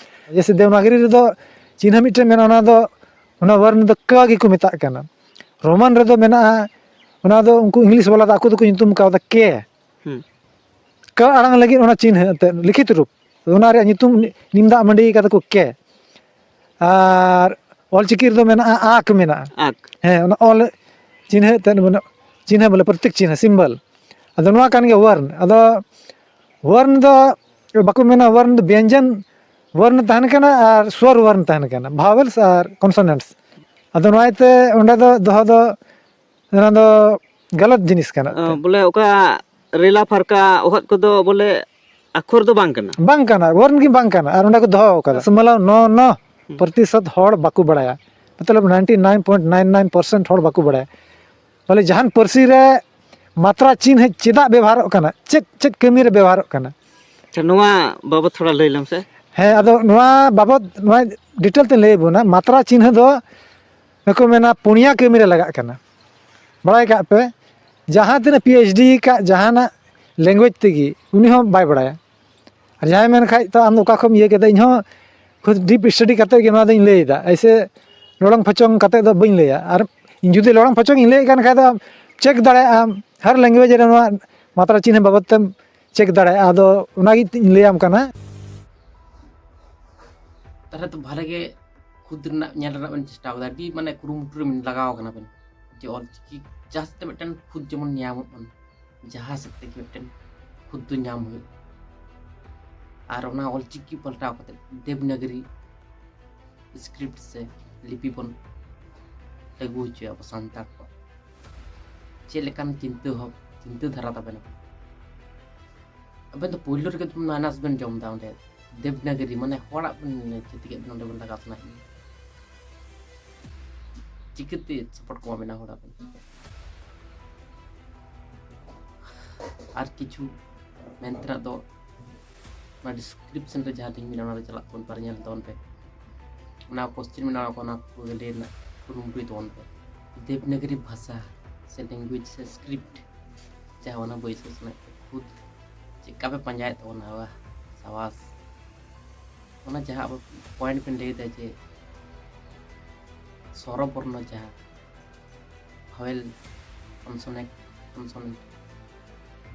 ᱡᱮᱭᱥᱮ ᱫᱮᱵᱽᱱᱟᱜᱚᱨᱤ ᱨᱮᱫᱚ ᱪᱤᱱᱦᱟᱹ ᱢᱤᱫᱴᱮᱱ ᱢᱮᱱᱟᱜᱼᱟ, ᱚᱱᱟ ᱫᱚ, ᱚᱱᱟ ᱣᱚᱨᱱ ᱫᱚ ᱠᱟ ᱜᱮᱠᱚ ᱢᱮᱛᱟᱜ ᱠᱟᱱᱟ᱾ ᱨᱳᱢᱟᱱ ᱨᱮᱫᱚ ᱢᱮᱱᱟᱜᱼᱟ, ᱚᱱᱟ ᱫᱚ ᱩᱱᱠᱩ ᱤᱝᱞᱤᱥ ᱵᱟᱞᱟ ᱫᱚ ᱟᱠᱚ ᱫᱚᱠᱚ ᱧᱩᱛᱩᱢ ᱠᱟᱣᱫᱟ ᱠᱮ᱾ ᱦᱩᱸ᱾ ᱠᱟ ᱟᱲᱟᱝ ᱞᱟᱹᱜᱤᱫ ᱚᱱᱟ ᱪᱤᱱᱦᱟᱹ ᱮᱱᱛᱮᱫ ᱞᱤᱠᱷᱤᱛ ᱨᱩᱯ, ᱚᱱᱟ ᱨᱮᱭᱟᱜ ᱧᱩᱛᱩᱢ ᱱᱤᱢ ᱫᱟᱜ ᱢᱟᱹᱰᱤ ᱠᱟᱫᱟ ᱠᱚ ᱠᱮ᱾ ᱟᱨ ᱚᱞᱪᱤᱠᱤ ᱨᱮᱫᱚ ᱢᱮᱱᱟᱜᱼᱟ ᱟᱠ ᱢᱮᱱᱟᱜᱼᱟ᱾ ᱟᱠ᱾ ᱦᱮᱸ, ᱚᱱᱟ ᱚᱞ ᱪᱤᱱᱦᱟᱹ ᱮᱱᱛᱮᱫ ᱢᱟᱱᱮ ᱪᱤᱱᱦᱟᱹ ᱵᱚᱞᱮ ᱯᱨᱚᱛᱤᱠ ᱪᱤᱱᱦᱟᱹ, ᱥᱤᱢᱵᱚᱞ᱾ ᱟᱫᱚ ᱱᱚᱣᱟ ᱠᱟᱱ ᱜᱮᱭᱟ ᱣᱚᱨᱱ᱾ ᱟᱫᱚ ᱣᱚᱨᱱ ᱫᱚ ᱵᱟᱠᱚ ᱢᱮᱱᱟ ᱣᱚᱨᱱ ᱫᱚ ᱵᱮᱧᱡᱚᱱ ᱣᱚᱨᱱ ᱛᱟᱦᱮᱱ ᱠᱟᱱᱟ ᱟᱨ ᱥᱣᱚᱨ ᱣᱚᱨᱱ ᱛᱟᱦᱮᱱ ᱠᱟᱱᱟ, ᱵᱷᱟᱣᱮᱞᱥ ᱟᱨ ᱠᱚᱱᱥᱚᱱᱮᱱᱴᱥ᱾ ᱟᱫᱚ ᱱᱚᱣᱟ ᱤᱭᱟᱹᱛᱮ ᱚᱸᱰᱮ ᱫᱚ ᱫᱚᱦᱚ ᱫᱚ ᱚᱱᱟ ᱫᱚ ᱜᱟᱞᱟᱛ ᱡᱤᱱᱤᱥ ᱠᱟᱱᱟ᱾ ᱚ, ᱵᱚᱞᱮ ᱚᱠᱟ ᱨᱮᱞᱟ ᱯᱷᱟᱨᱠᱟ ᱚᱦᱚᱫ ᱠᱚᱫᱚ ᱵᱚᱞᱮ ᱟᱠᱷᱚᱨ ᱫᱚ ᱵᱟᱝ ᱠᱟᱱᱟ᱾ ᱵᱟᱝ ᱠᱟᱱᱟ, ᱣᱚᱨᱱ ᱜᱮ ᱵᱟᱝ ᱠᱟᱱᱟ, ᱟᱨ ᱚᱸᱰᱮ ᱠᱚ ᱫᱚᱦᱚ ᱟᱠᱟᱫᱟ᱾ ᱥᱟᱢᱟᱞᱟᱣ ᱱᱚ ᱱᱚ ᱦᱩᱸ᱾ ᱯᱨᱚᱛᱤᱥᱚᱛ ᱦᱚᱲ ᱵᱟᱠᱚ ᱵᱟᱲᱟᱭᱟ, ᱢᱚᱛᱞᱚᱵ ninety nine point nine nine percent ᱦᱚᱲ ᱵᱟᱠᱚ ᱵᱟᱲᱟᱭᱟ᱾ ᱵᱚᱞᱮ ᱡᱟᱦᱟᱱ ᱯᱟᱹᱨᱥᱤ ᱨᱮ ᱢᱟᱛᱨᱟ ᱪᱤᱱᱦᱟᱹ ᱪᱮᱫᱟᱜ ᱵᱮᱵᱚᱦᱟᱨᱚᱜ ᱠᱟᱱᱟ, ᱪᱮᱫ ᱪᱮᱫ ᱠᱟᱹᱢᱤ ᱨᱮ ᱵᱮᱵᱚᱦᱟᱨᱚᱜ ᱠᱟᱱᱟ? ᱟᱪᱪᱷᱟ, ᱱᱚᱣᱟ ᱵᱟᱵᱚᱫ ᱛᱷᱚᱲᱟ ᱞᱟᱹᱭ ᱞᱮᱢ ᱥᱮ᱾ ᱦᱮᱸ, ᱟᱫᱚ ᱱᱚᱣᱟ ᱵᱟᱵᱚᱫ ᱱᱚᱣᱟ ᱰᱤᱴᱮᱞ ᱛᱮ ᱞᱟᱹᱭ ᱟᱵᱚᱱᱟ᱾ ᱢᱟᱛᱨᱟ ᱪᱤᱱᱦᱟᱹ ᱫᱚ ᱠᱚ ᱢᱮᱱᱟ ᱯᱩᱱᱭᱟ ᱠᱟᱹᱢᱤ ᱨᱮ ᱞᱟᱜᱟᱜ ᱠᱟᱱᱟ᱾ ᱵᱟᱲᱟᱭ ᱠᱟᱜ ᱯᱮ, ᱡᱟᱦᱟᱸ ᱛᱤᱱᱟᱹᱜ ᱯᱤ ᱮᱭᱤᱪ ᱰᱤ ᱠᱟᱜ ᱡᱟᱦᱟᱱᱟᱜ ᱞᱮᱝᱜᱩᱭᱮᱡᱽ ᱛᱮᱜᱮ, ᱩᱱᱤ ᱦᱚᱸ ᱵᱟᱭ ᱵᱟᱲᱟᱭᱟ᱾ ᱟᱨ ᱡᱟᱦᱟᱸᱭ ᱢᱮᱱ ᱠᱷᱟᱡ, "ᱛᱚ ᱟᱢ ᱫᱚ ᱚᱠᱟ ᱠᱷᱚᱱ ᱮᱢ ᱤᱭᱟᱹ ᱠᱮᱫᱟ?" ᱤᱧ ᱦᱚᱸ ᱠᱷᱩᱫ ᱰᱤᱯ ᱥᱴᱟᱰᱤ ᱠᱟᱛᱮ ᱜᱮ ᱱᱚᱣᱟ ᱫᱚᱧ ᱞᱟᱹᱭ ᱮᱫᱟ, ᱮᱭᱥᱮ ᱞᱚᱲᱚᱝ ᱯᱷᱚᱪᱚᱝ ᱠᱟᱛᱮ ᱫᱚ ᱵᱟᱹᱧ ᱞᱟᱹᱭᱟ᱾ ᱟᱨ ᱤᱧ ᱡᱩᱫᱤ ᱞᱚᱲᱚᱝ ᱯᱷᱚᱪᱚᱝ ᱤᱧ ᱞᱟᱹᱭᱮᱫ ᱠᱟᱱ ᱠᱷᱟᱡ ᱫᱚ ᱟᱢ ᱪᱮᱠ ᱫᱟᱲᱮᱭᱟᱜᱼᱟᱢ, ᱦᱟᱨ ᱞᱮᱝᱜᱩᱭᱮᱡᱽ ᱨᱮ ᱱᱚᱣᱟ ᱢᱟᱛᱨᱟ ᱪᱤᱱᱦᱟᱹ ᱵᱟᱵᱚᱫ ᱛᱮᱢ ᱪᱮᱠ ᱫᱟᱲᱮᱭᱟᱜᱼᱟ᱾ ᱟᱫᱚ ᱚᱱᱟᱜᱮ ᱤᱧ ᱞᱟᱹᱭᱟᱢ ᱠᱟᱱᱟ᱾ ᱛᱟᱦᱞᱮ ᱛᱚ ᱵᱷᱟᱞᱮ ᱜᱮ ᱠᱷᱩᱫ ᱨᱮᱱᱟᱜ ᱧᱮᱞ ᱨᱮᱱᱟᱜ ᱵᱮᱱ ᱪᱮᱥᱴᱟ ᱠᱟᱫᱟ, ᱟᱹᱰᱤ ᱢᱟᱱᱮ ᱠᱩᱨᱩᱢᱩᱴᱩ ᱨᱮ ᱵᱮᱱ ᱞᱟᱜᱟᱣ ᱠᱟᱱᱟ ᱵᱮᱱ ᱡᱮ ᱚᱞᱪᱤᱠᱤ ᱡᱟᱦᱟᱸ ᱥᱮᱫ ᱛᱮ ᱢᱤᱫᱴᱮᱱ ᱠᱷᱩᱫ ᱡᱮᱢᱚᱱ ᱧᱟᱢᱚᱜ ᱢᱟ, ᱡᱟᱦᱟᱸ ᱥᱮᱫ ᱛᱮᱜᱮ ᱢᱤᱫᱴᱮᱱ ᱠᱷᱩᱫ ᱫᱚ ᱧᱟᱢ ᱦᱩᱭᱩᱜ᱾ ᱟᱨ ᱚᱱᱟ ᱚᱞᱪᱤᱠᱤ ᱯᱟᱞᱴᱟᱣ ᱠᱟᱛᱮ ᱫᱮᱵᱽᱱᱟᱜᱚᱨᱤ ᱥᱠᱨᱤᱯᱴ ᱥᱮ ᱞᱤᱯᱤ ᱵᱚᱱ ᱟᱹᱜᱩ ᱦᱚᱪᱚᱭᱟ ᱟᱵᱚ ᱥᱟᱱᱛᱟᱲ ᱠᱚ᱾ ᱪᱮᱫ ᱞᱮᱠᱟᱱ ᱪᱤᱱᱛᱟᱹ ᱵᱷᱟᱵ-, ᱪᱤᱱᱛᱟᱹ ᱫᱷᱟᱨᱟ ᱛᱟᱵᱮᱱ? ᱟᱵᱮᱱ ᱫᱚ ᱯᱳᱭᱞᱳ ᱨᱮᱜᱮ ᱢᱟᱭᱱᱟᱥ ᱵᱮᱱ ᱡᱚᱢ ᱮᱫᱟ ᱚᱸᱰᱮ, ᱫᱮᱵᱽᱱᱟᱜᱚᱨᱤ, ᱢᱟᱱᱮ ᱦᱚᱲᱟᱜ ᱵᱮᱱ ᱪᱷᱟᱹᱛᱤᱠᱟᱜ ᱵᱮᱱ ᱚᱸᱰᱮ ᱵᱮᱱ ᱞᱟᱜᱟᱣ ᱥᱟᱱᱟᱭᱮᱫ ᱞᱤᱧᱟ᱾ ᱪᱤᱠᱟᱹᱛᱮ ᱥᱟᱯᱳᱨᱴ ᱠᱚ ᱮᱢᱟ ᱵᱮᱱᱟ ᱦᱚᱲ ᱟᱵᱮᱱ? ᱟᱨ ᱠᱤᱪᱷᱩ ᱢᱮᱱ ᱛᱮᱱᱟᱜ ᱫᱚ ᱚᱱᱟ ᱰᱤᱥᱠᱨᱤᱯᱥᱚᱱ ᱨᱮ ᱡᱟᱦᱟᱸ ᱞᱤᱝᱠ ᱢᱮᱱᱟᱜᱼᱟ, ᱚᱱᱟ ᱨᱮ ᱪᱟᱞᱟᱜ ᱛᱟᱵᱚᱱ ᱯᱮ, ᱧᱮᱞ ᱛᱟᱵᱚᱱ ᱯᱮ᱾ ᱚᱱᱟ ᱠᱚ ᱠᱚᱥᱪᱮᱱ ᱢᱮᱱᱟᱜᱼᱟ, ᱚᱱᱟ ᱠᱚ ᱞᱟᱹᱭ ᱨᱮᱱᱟᱜ ᱠᱩᱨᱩᱢᱩᱴᱩᱭ ᱛᱟᱵᱚᱱ ᱯᱮ᱾ ᱫᱮᱵᱽᱱᱟᱜᱚᱨᱤ ᱵᱷᱟᱥᱟ ᱥᱮ ᱞᱮᱝᱜᱩᱭᱮᱡᱽ ᱥᱮ ᱥᱠᱨᱤᱯᱴ, ᱡᱟᱦᱟᱸ ᱚᱱᱟ ᱵᱟᱹᱭᱥᱟᱹᱣ ᱥᱟᱱᱟᱭᱮᱫ ᱯᱮ, ᱠᱷᱩᱫ ᱪᱮᱫᱠᱟ ᱯᱮ ᱯᱟᱸᱡᱟᱭᱮᱫ ᱛᱟᱵᱚᱱᱟ? ᱵᱟᱦ, ᱥᱟᱵᱟᱥ᱾ ᱚᱱᱟ ᱡᱟᱦᱟᱸ ᱟᱵᱚ ᱯᱚᱭᱮᱱᱴ ᱵᱮᱱ ᱞᱟᱹᱭ ᱮᱫᱟ ᱡᱮ ᱥᱚᱨᱚ ᱵᱚᱨᱱᱚ, ᱡᱟᱦᱟᱸ ᱵᱷᱟᱣᱮᱞ ᱠᱚᱱᱥᱚᱱᱮᱱᱴ, ᱠᱚᱱᱥᱚᱱᱮᱱᱴ,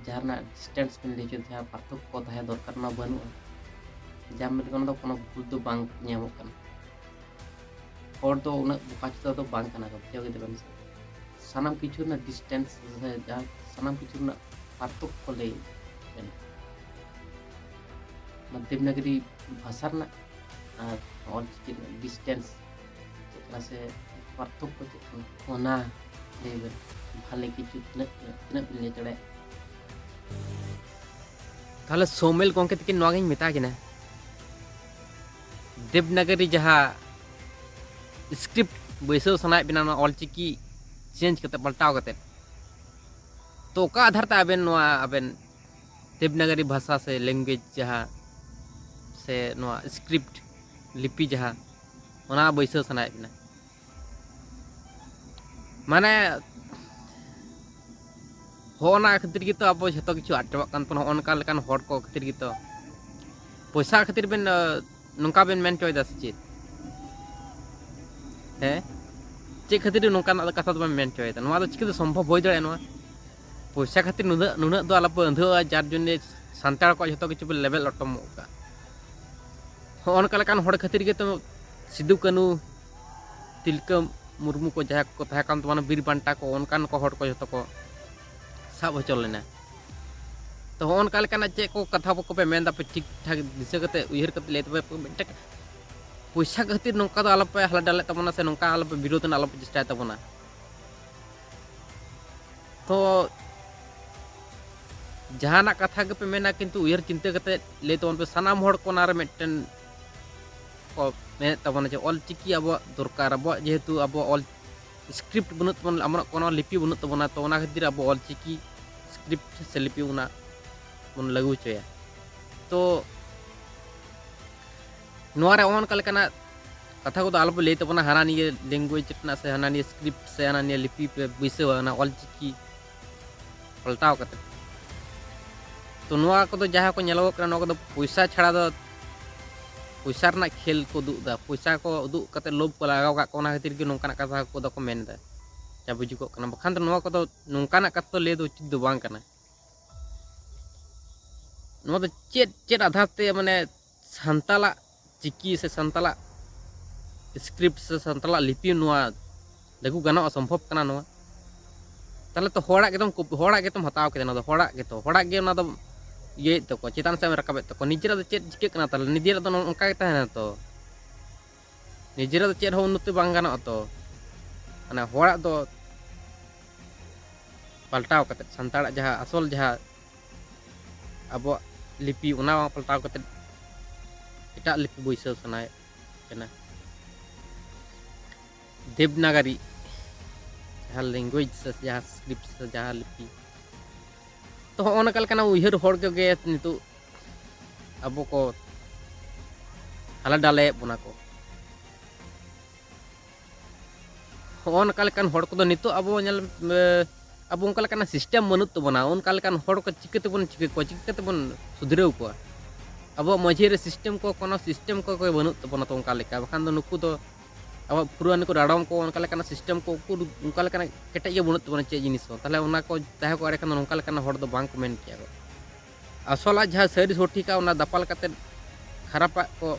ᱡᱟᱦᱟᱸ ᱨᱮᱱᱟᱜ ᱰᱤᱥᱴᱮᱱᱥ ᱵᱮᱱ ᱞᱟᱹᱭ ᱦᱚᱪᱚ, ᱡᱟᱦᱟᱸ ᱯᱟᱨᱛᱷᱚᱠᱠᱚ ᱛᱟᱦᱮᱸ ᱫᱚᱨᱠᱟᱨ, ᱚᱱᱟ ᱵᱟᱹᱱᱩᱜᱼᱟ᱾ ᱡᱟᱦᱟᱸ ᱢᱮᱱᱛᱮ ᱚᱱᱟ ᱫᱚ ᱠᱳᱱᱳ ᱵᱷᱩᱞ ᱫᱚ ᱵᱟᱝ ᱧᱟᱢᱚᱜ ᱠᱟᱱᱟ᱾ ᱦᱚᱲ ᱫᱚ ᱩᱱᱟᱹᱜ ᱵᱚᱠᱟ ᱪᱚᱫᱟ ᱫᱚ ᱵᱟᱝ ᱠᱟᱱᱟ ᱠᱚ, ᱵᱩᱡᱷᱟᱹᱣ ᱠᱮᱫᱟ ᱵᱮᱱ ᱥᱮ? ᱥᱟᱱᱟᱢ ᱠᱤᱪᱷᱩ ᱨᱮᱱᱟᱜ ᱰᱤᱥᱴᱮᱱᱥ ᱥᱮ ᱡᱟᱦᱟᱸ ᱥᱟᱱᱟᱢ ᱠᱤᱪᱷᱩ ᱨᱮᱱᱟᱜ ᱯᱟᱨᱛᱷᱚᱠᱠᱚ ᱞᱟᱹᱭ ᱵᱮᱱ᱾ ᱚᱱᱟ ᱫᱮᱵᱽᱱᱟᱜᱚᱨᱤ ᱵᱷᱟᱥᱟ ᱨᱮᱱᱟᱜ ᱟᱨ ᱚᱞᱪᱤᱠᱤ ᱨᱮᱱᱟᱜ ᱰᱤᱥᱴᱮᱱᱥ ᱪᱮᱫ ᱠᱟᱱᱟ ᱥᱮ ᱯᱟᱨᱛᱷᱚᱠᱠᱚ ᱪᱮᱫ ᱠᱟᱱᱟ, ᱚᱱᱟ ᱞᱟᱹᱭ ᱵᱮᱱ᱾ ᱵᱷᱟᱞᱮ ᱠᱤᱪᱷᱩ ᱛᱤᱱᱟᱹᱜ, ᱛᱤᱱᱟᱹᱜ ᱵᱤᱱ ᱞᱟᱹᱭ ᱫᱟᱲᱮᱭᱟᱜᱼᱟ᱾ ᱛᱟᱦᱚᱞᱮ ᱥᱳᱢᱮᱞ ᱜᱚᱢᱠᱮ ᱛᱟᱹᱠᱤᱱ ᱱᱚᱣᱟ ᱜᱤᱧ ᱢᱮᱛᱟ ᱠᱤᱱᱟ, ᱫᱮᱵᱽᱱᱟᱜᱚᱨᱤ ᱡᱟᱦᱟᱸ ᱥᱠᱨᱤᱯᱴ ᱵᱟᱹᱭᱥᱟᱹᱣ ᱥᱟᱱᱟᱭᱮᱫ ᱵᱮᱱᱟ, ᱱᱚᱣᱟ ᱚᱞᱪᱤᱠᱤ ᱪᱮᱧᱡᱽ ᱠᱟᱛᱮ, ᱯᱟᱞᱴᱟᱣ ᱠᱟᱛᱮ, ᱛᱚ ᱚᱠᱟ ᱟᱫᱷᱟᱨ ᱛᱮ ᱟᱵᱮᱱ ᱱᱚᱣᱟ ᱟᱵᱮᱱ ᱫᱮᱵᱽᱱᱟᱜᱚᱨᱤ ᱵᱷᱟᱥᱟ ᱥᱮ ᱞᱮᱝᱜᱩᱭᱮᱡᱽ ᱡᱟᱦᱟᱸ ᱥᱮ ᱱᱚᱣᱟ ᱥᱠᱨᱤᱯᱴ ᱞᱤᱯᱤ ᱡᱟᱦᱟᱸ, ᱚᱱᱟ ᱵᱟᱹᱭᱥᱟᱹᱣ ᱥᱟᱱᱟᱭᱮᱫ ᱵᱮᱱᱟ? ᱢᱟᱱᱮ ᱦᱚᱸᱜᱼᱚ ᱱᱟ ᱠᱷᱟᱹᱛᱤᱨ ᱜᱮᱛᱚ ᱟᱵᱚ ᱡᱷᱚᱛᱚ ᱠᱤᱪᱷᱩ ᱟᱫ ᱪᱟᱵᱟᱜ ᱠᱟᱱ ᱛᱟᱵᱚᱱᱟ, ᱦᱚᱸᱜᱼᱚ ᱱᱚᱝᱠᱟ ᱞᱮᱠᱟᱱ ᱦᱚᱲ ᱠᱚ ᱠᱷᱟᱹᱛᱤᱨ ᱜᱮᱛᱚ᱾ ᱯᱚᱭᱥᱟ ᱠᱷᱟᱹᱛᱤᱨ ᱵᱮᱱ, ᱟᱸ, ᱱᱚᱝᱠᱟ ᱵᱮᱱ ᱢᱮᱱ ᱦᱚᱪᱚᱭᱮᱫᱟ ᱥᱮ ᱪᱮᱫ? ᱦᱮᱸ, ᱪᱮᱫ ᱠᱷᱟᱹᱛᱤᱨ ᱱᱚᱝᱠᱟᱱᱟᱜ ᱠᱟᱛᱷᱟ ᱫᱚᱵᱮᱱ ᱢᱮᱱ ᱦᱚᱪᱚᱭᱮᱫᱟ? ᱱᱚᱣᱟ ᱫᱚ ᱪᱤᱠᱟᱹᱛᱮ ᱥᱚᱢᱵᱷᱚᱵ ᱦᱩᱭ ᱫᱟᱲᱮᱭᱟᱜᱼᱟ? ᱱᱚᱣᱟ ᱯᱚᱭᱥᱟ ᱠᱷᱟᱹᱛᱤᱨ ᱱᱩᱱᱟᱹᱜ, ᱱᱩᱱᱟᱹᱜ ᱫᱚ ᱟᱞᱚᱯᱮ ᱟᱹᱸᱫᱷᱟᱹᱜᱼᱟ, ᱡᱟᱨ ᱡᱚᱱᱱᱮ ᱥᱟᱱᱛᱟᱲ ᱠᱚᱣᱟᱜ ᱡᱷᱚᱛᱚ ᱠᱤᱪᱷᱩ ᱯᱮ ᱞᱮᱵᱮᱫ ᱞᱚᱴᱚᱢ ᱜᱚᱫ ᱠᱟᱜᱼᱟ᱾ ᱦᱚᱸᱜᱼᱚ ᱱᱚᱝᱠᱟ ᱞᱮᱠᱟᱱ ᱦᱚᱲ ᱠᱷᱟᱹᱛᱤᱨ ᱜᱮᱛᱚ ᱥᱤᱫᱩ ᱠᱟᱹᱱᱩ, ᱛᱤᱞᱠᱟᱹ ᱢᱩᱨᱢᱩ ᱠᱚ ᱡᱟᱦᱟᱸᱭ ᱠᱚ ᱛᱟᱦᱮᱸ ᱠᱟᱱ ᱛᱟᱵᱚᱱᱟ, ᱵᱤᱨ ᱵᱟᱱᱴᱟ ᱠᱚ, ᱚᱱᱠᱟᱱ ᱠᱚ ᱦᱚᱲ ᱠᱚ ᱡᱷᱚᱛᱚ ᱠᱚ ᱥᱟᱵ ᱦᱚᱪᱚ ᱞᱮᱱᱟ᱾ ᱛᱚ ᱦᱚᱸᱜᱼᱚ ᱱᱚᱝᱠᱟ ᱞᱮᱠᱟᱱᱟᱜ ᱪᱮᱫ ᱠᱚ ᱠᱟᱛᱷᱟ ᱠᱚᱯᱮ ᱢᱮᱱ ᱫᱟ, ᱯᱮ ᱴᱷᱤᱠ ᱴᱷᱟᱠ ᱫᱤᱥᱟᱹ ᱠᱟᱛᱮ, ᱩᱭᱦᱟᱹᱨ ᱠᱟᱛᱮ ᱞᱟᱹᱭ ᱛᱟᱯᱮ, ᱢᱤᱫᱴᱮᱱ ᱯᱚᱭᱥᱟ ᱠᱷᱟᱹᱛᱤᱨ ᱱᱚᱝᱠᱟ ᱫᱚ ᱟᱞᱚᱯᱮ ᱦᱟᱞᱮ ᱰᱟᱞᱮᱫ ᱛᱟᱵᱚᱱᱟ ᱥᱮ ᱱᱚᱝᱠᱟ ᱟᱞᱚᱯᱮ ᱵᱤᱨᱳᱫᱷ ᱨᱮᱱᱟᱜ ᱟᱞᱚᱯᱮ ᱪᱮᱥᱴᱟᱭ ᱛᱟᱵᱚᱱᱟ᱾ ᱛᱚ ᱡᱟᱦᱟᱱᱟᱜ ᱠᱟᱛᱷᱟ ᱜᱮᱯᱮ ᱢᱮᱱᱟ, ᱠᱤᱱᱛᱩ ᱩᱭᱦᱟᱹᱨ ᱪᱤᱱᱛᱟᱹ ᱠᱟᱛᱮ ᱞᱟᱹᱭ ᱛᱟᱵᱚᱱ ᱯᱮ᱾ ᱥᱟᱱᱟᱢ ᱦᱚᱲ ᱠᱚ ᱚᱱᱟᱨᱮ ᱢᱤᱫᱴᱮᱱ ᱠᱚ ᱢᱮᱱᱮᱫ ᱛᱟᱵᱚᱱᱟ ᱡᱮ ᱚᱞ ᱪᱤᱠᱤ ᱟᱵᱚᱣᱟᱜ ᱫᱚᱨᱠᱟᱨ, ᱟᱵᱚᱣᱟᱜ ᱡᱮᱦᱮᱛᱩ ᱟᱵᱚᱣᱟᱜ ᱚᱞ ᱥᱠᱨᱤᱯᱴ ᱵᱟᱹᱱᱩᱜ ᱛᱟᱵᱚᱱᱟ, ᱟᱵᱚᱱᱟᱜ ᱠᱳᱱᱳ ᱞᱤᱯᱤ ᱵᱟᱹᱱᱩᱜ ᱛᱟᱵᱚᱱᱟ᱾ ᱛᱚ ᱚᱱᱟ ᱠᱷᱟᱹᱛᱤᱨ ᱟᱵᱚ ᱚᱞᱪᱤᱠᱤ ᱥᱠᱨᱤᱯᱴ ᱥᱮ ᱞᱤᱯᱤ ᱚᱱᱟ ᱵᱚᱱ ᱞᱟᱹᱜᱩ ᱦᱚᱪᱚᱭᱟ᱾ ᱛᱚ ᱱᱚᱣᱟ ᱨᱮ ᱚᱱᱠᱟ ᱞᱮᱠᱟᱱᱟᱜ ᱠᱟᱛᱷᱟ ᱠᱚᱫᱚ ᱟᱞᱚᱯᱮ ᱞᱟᱹᱭ ᱛᱟᱵᱚᱱᱟ, ᱦᱟᱱᱟ ᱱᱤᱭᱟᱹ ᱞᱮᱝᱜᱩᱭᱮᱡᱽ ᱨᱮᱱᱟᱜ ᱥᱮ ᱦᱟᱱᱟ ᱱᱤᱭᱟᱹ ᱥᱠᱨᱤᱯᱴ ᱥᱮ ᱦᱟᱱᱟ ᱱᱤᱭᱟᱹ ᱞᱤᱯᱤ ᱯᱮ ᱵᱟᱹᱭᱥᱟᱹᱣᱟ, ᱚᱱᱟ ᱚᱞᱪᱤᱠᱤ ᱯᱟᱞᱴᱟᱣ ᱠᱟᱛᱮ᱾ ᱛᱚ ᱱᱚᱣᱟ ᱠᱚᱫᱚ ᱡᱟᱦᱟᱸ ᱠᱚ ᱧᱮᱞᱚᱜᱚᱜ ᱠᱟᱱᱟ, ᱱᱚᱣᱟ ᱠᱚᱫᱚ ᱯᱚᱭᱥᱟ ᱪᱷᱟᱲᱟ ᱫᱚ, ᱯᱚᱭᱥᱟ ᱨᱮᱱᱟᱜ ᱠᱷᱮᱞ ᱠᱚ ᱩᱫᱩᱜ ᱮᱫᱟ, ᱯᱚᱭᱥᱟ ᱠᱚ ᱩᱫᱩᱜ ᱠᱟᱛᱮ ᱞᱳᱵᱷ ᱠᱚ ᱞᱟᱜᱟᱣ ᱠᱟᱜ ᱠᱚᱣᱟ, ᱚᱱᱟ ᱠᱷᱟᱹᱛᱤᱨ ᱜᱮ ᱱᱚᱝᱠᱟᱱᱟᱜ ᱠᱟᱛᱷᱟ ᱠᱚᱫᱚ ᱠᱚ ᱢᱮᱱ ᱮᱫᱟ, ᱡᱟ ᱵᱩᱡᱩᱜᱚᱜ ᱠᱟᱱᱟ᱾ ᱵᱟᱠᱷᱟᱱ ᱫᱚ ᱱᱚᱣᱟ ᱠᱚᱫᱚ, ᱱᱚᱝᱠᱟᱱᱟᱜ ᱠᱟᱛᱷᱟ ᱫᱚ ᱞᱟᱹᱭ ᱫᱚ ᱩᱪᱤᱛ ᱫᱚ ᱵᱟᱝ ᱠᱟᱱᱟ᱾ ᱱᱚᱣᱟ ᱫᱚ ᱪᱮᱫ, ᱪᱮᱫ ᱟᱫᱷᱟᱨ ᱛᱮ, ᱢᱟᱱᱮ, ᱥᱟᱱᱛᱟᱞᱟᱜ ᱪᱤᱠᱤ ᱥᱮ ᱥᱟᱱᱛᱟᱞᱟᱜ ᱥᱠᱨᱤᱯᱴ ᱥᱮ ᱥᱟᱱᱛᱟᱞᱟᱜ ᱞᱤᱯᱤ ᱱᱚᱣᱟ ᱞᱟᱹᱜᱩ ᱜᱟᱱᱚᱜᱼᱟ, ᱥᱚᱢᱵᱷᱚᱵ ᱠᱟᱱᱟ ᱱᱚᱣᱟ? ᱛᱟᱦᱚᱞᱮ ᱛᱚ ᱦᱚᱲᱟᱜ ᱜᱮᱛᱚᱢ ᱠᱚᱯ-, ᱦᱚᱲᱟᱜ ᱜᱮᱛᱚᱢ ᱦᱟᱛᱟᱣ ᱠᱮᱫᱟ, ᱱᱚᱣᱟ ᱫᱚ ᱦᱚᱲᱟᱜ ᱜᱮᱛᱚ, ᱦᱚᱲᱟᱜ ᱜᱮ ᱚᱱᱟ ᱫᱚ ᱤᱭᱟᱹᱭᱮᱫ ᱛᱟᱠᱚᱣᱟ, ᱪᱮᱛᱟᱱ ᱥᱮᱫ ᱮᱢ ᱨᱟᱠᱟᱵᱮᱫ ᱛᱟᱠᱚᱣᱟ᱾ ᱱᱤᱡᱮᱨᱟᱜ ᱫᱚ ᱪᱮᱫ ᱪᱤᱠᱟᱹᱜ ᱠᱟᱱᱟ ᱛᱟᱦᱚᱞᱮ? ᱱᱤᱡᱮᱨᱟᱜ ᱫᱚ ᱱᱚᱝᱠᱟ ᱜᱮ ᱛᱟᱦᱮᱱᱟ ᱛᱚ, ᱱᱤᱡᱮᱨᱟᱜ ᱫᱚ ᱪᱮᱫ ᱦᱚᱸ ᱩᱱᱱᱚᱛᱤ ᱵᱟᱝ ᱜᱟᱱᱚᱜᱼᱟ ᱛᱚ᱾ ᱢᱟᱱᱮ ᱦᱚᱲᱟᱜ ᱫᱚ ᱯᱟᱞᱴᱟᱣ ᱠᱟᱛᱮᱫ, ᱥᱟᱱᱛᱟᱲᱟᱜ ᱡᱟᱦᱟᱸ ᱟᱥᱚᱞ ᱡᱟᱦᱟᱸ ᱟᱵᱚᱣᱟᱜ ᱞᱤᱯᱤ, ᱚᱱᱟ ᱯᱟᱞᱴᱟᱣ ᱠᱟᱛᱮᱫ ᱮᱴᱟᱜ ᱞᱤᱯᱤ ᱵᱟᱹᱭᱥᱟᱹᱣ ᱥᱟᱱᱟᱭᱮᱫ ᱠᱟᱱᱟ, ᱫᱮᱵᱽᱱᱟᱜᱟᱨᱤ ᱡᱟᱦᱟᱸ ᱞᱮᱝᱜᱩᱭᱮᱡᱽ ᱥᱮ ᱡᱟᱦᱟᱸ ᱥᱠᱨᱤᱯᱴ ᱥᱮ ᱡᱟᱦᱟᱸ ᱞᱤᱯᱤ᱾ ᱛᱚ ᱦᱚᱸᱜᱼᱚ ᱱᱚᱝᱠᱟ ᱞᱮᱠᱟᱱᱟᱜ ᱩᱭᱦᱟᱹᱨ ᱦᱚᱲ ᱠᱚᱜᱮ ᱱᱤᱛᱚᱜ ᱟᱵᱚ ᱠᱚ ᱦᱟᱞᱮ ᱰᱟᱞᱮᱭᱮᱫ ᱵᱚᱱᱟ ᱠᱚ᱾ ᱦᱚᱸᱜᱼᱚ ᱱᱚᱝᱠᱟ ᱞᱮᱠᱟᱱ ᱦᱚᱲ ᱠᱚᱫᱚ ᱱᱤᱛᱚᱜ ᱟᱵᱚ ᱧᱮᱞ, ᱮ, ᱟᱵᱚ ᱚᱱᱠᱟ ᱞᱮᱠᱟᱱᱟᱜ ᱥᱤᱥᱴᱮᱢ ᱵᱟᱹᱱᱩᱜ ᱛᱟᱵᱚᱱᱟ᱾ ᱚᱱᱠᱟ ᱞᱮᱠᱟᱱ ᱦᱚᱲ ᱠᱚ ᱪᱤᱠᱟᱹ ᱛᱮᱵᱚᱱ ᱪᱤᱠᱟᱹ ᱠᱚᱣᱟ, ᱪᱤᱠᱟᱹ ᱛᱮᱵᱚᱱ ᱥᱩᱫᱷᱨᱟᱹᱣ ᱠᱚᱣᱟ? ᱟᱵᱚᱣᱟᱜ ᱢᱟᱹᱡᱷᱤ ᱨᱮ ᱥᱤᱥᱴᱮᱢ ᱠᱚ, ᱠᱳᱱᱳ ᱥᱤᱥᱴᱮᱢ ᱠᱚ ᱠᱚ ᱵᱟᱹᱱᱩᱜ ᱛᱟᱵᱚᱱᱟ᱾ ᱛᱚ ᱚᱱᱠᱟ ᱞᱮᱠᱟ, ᱵᱟᱠᱷᱟᱱ ᱫᱚ ᱱᱩᱠᱩ ᱫᱚ ᱟᱵᱚᱣᱟᱜ ᱯᱷᱩᱨᱟᱹᱱ ᱠᱚ, ᱰᱟᱰᱚᱢ ᱠᱚ, ᱚᱱᱠᱟ ᱞᱮᱠᱟᱱᱟᱜ ᱥᱤᱥᱴᱮᱢ ᱠᱚ ᱩᱠᱩᱨ ᱚᱱᱠᱟ ᱞᱮᱠᱟᱱᱟᱜ ᱠᱮᱴᱮᱡ ᱜᱮ ᱵᱟᱹᱱᱩᱜ ᱛᱟᱵᱚᱱᱟ ᱪᱮᱫ ᱡᱤᱱᱤᱥ ᱦᱚᱸ᱾ ᱛᱟᱦᱚᱞᱮ ᱚᱱᱟ ᱠᱚ ᱛᱟᱦᱮᱸ ᱠᱚᱜ ᱮᱸᱰᱮᱠᱷᱟᱱ ᱫᱚ ᱱᱚᱝᱠᱟ ᱞᱮᱠᱟᱱ ᱦᱚᱲ ᱫᱚ ᱵᱟᱝ ᱠᱚ ᱢᱮᱱ ᱠᱮᱭᱟ ᱠᱚ᱾ ᱟᱥᱚᱞᱟᱜ ᱡᱟᱦᱟᱸ ᱥᱟᱹᱨᱤ ᱥᱚᱴᱷᱤᱠᱟ ᱚᱱᱟ ᱫᱟᱯᱟᱞ ᱠᱟᱛᱮᱫ ᱠᱷᱟᱨᱟᱯᱟᱜ ᱠᱚ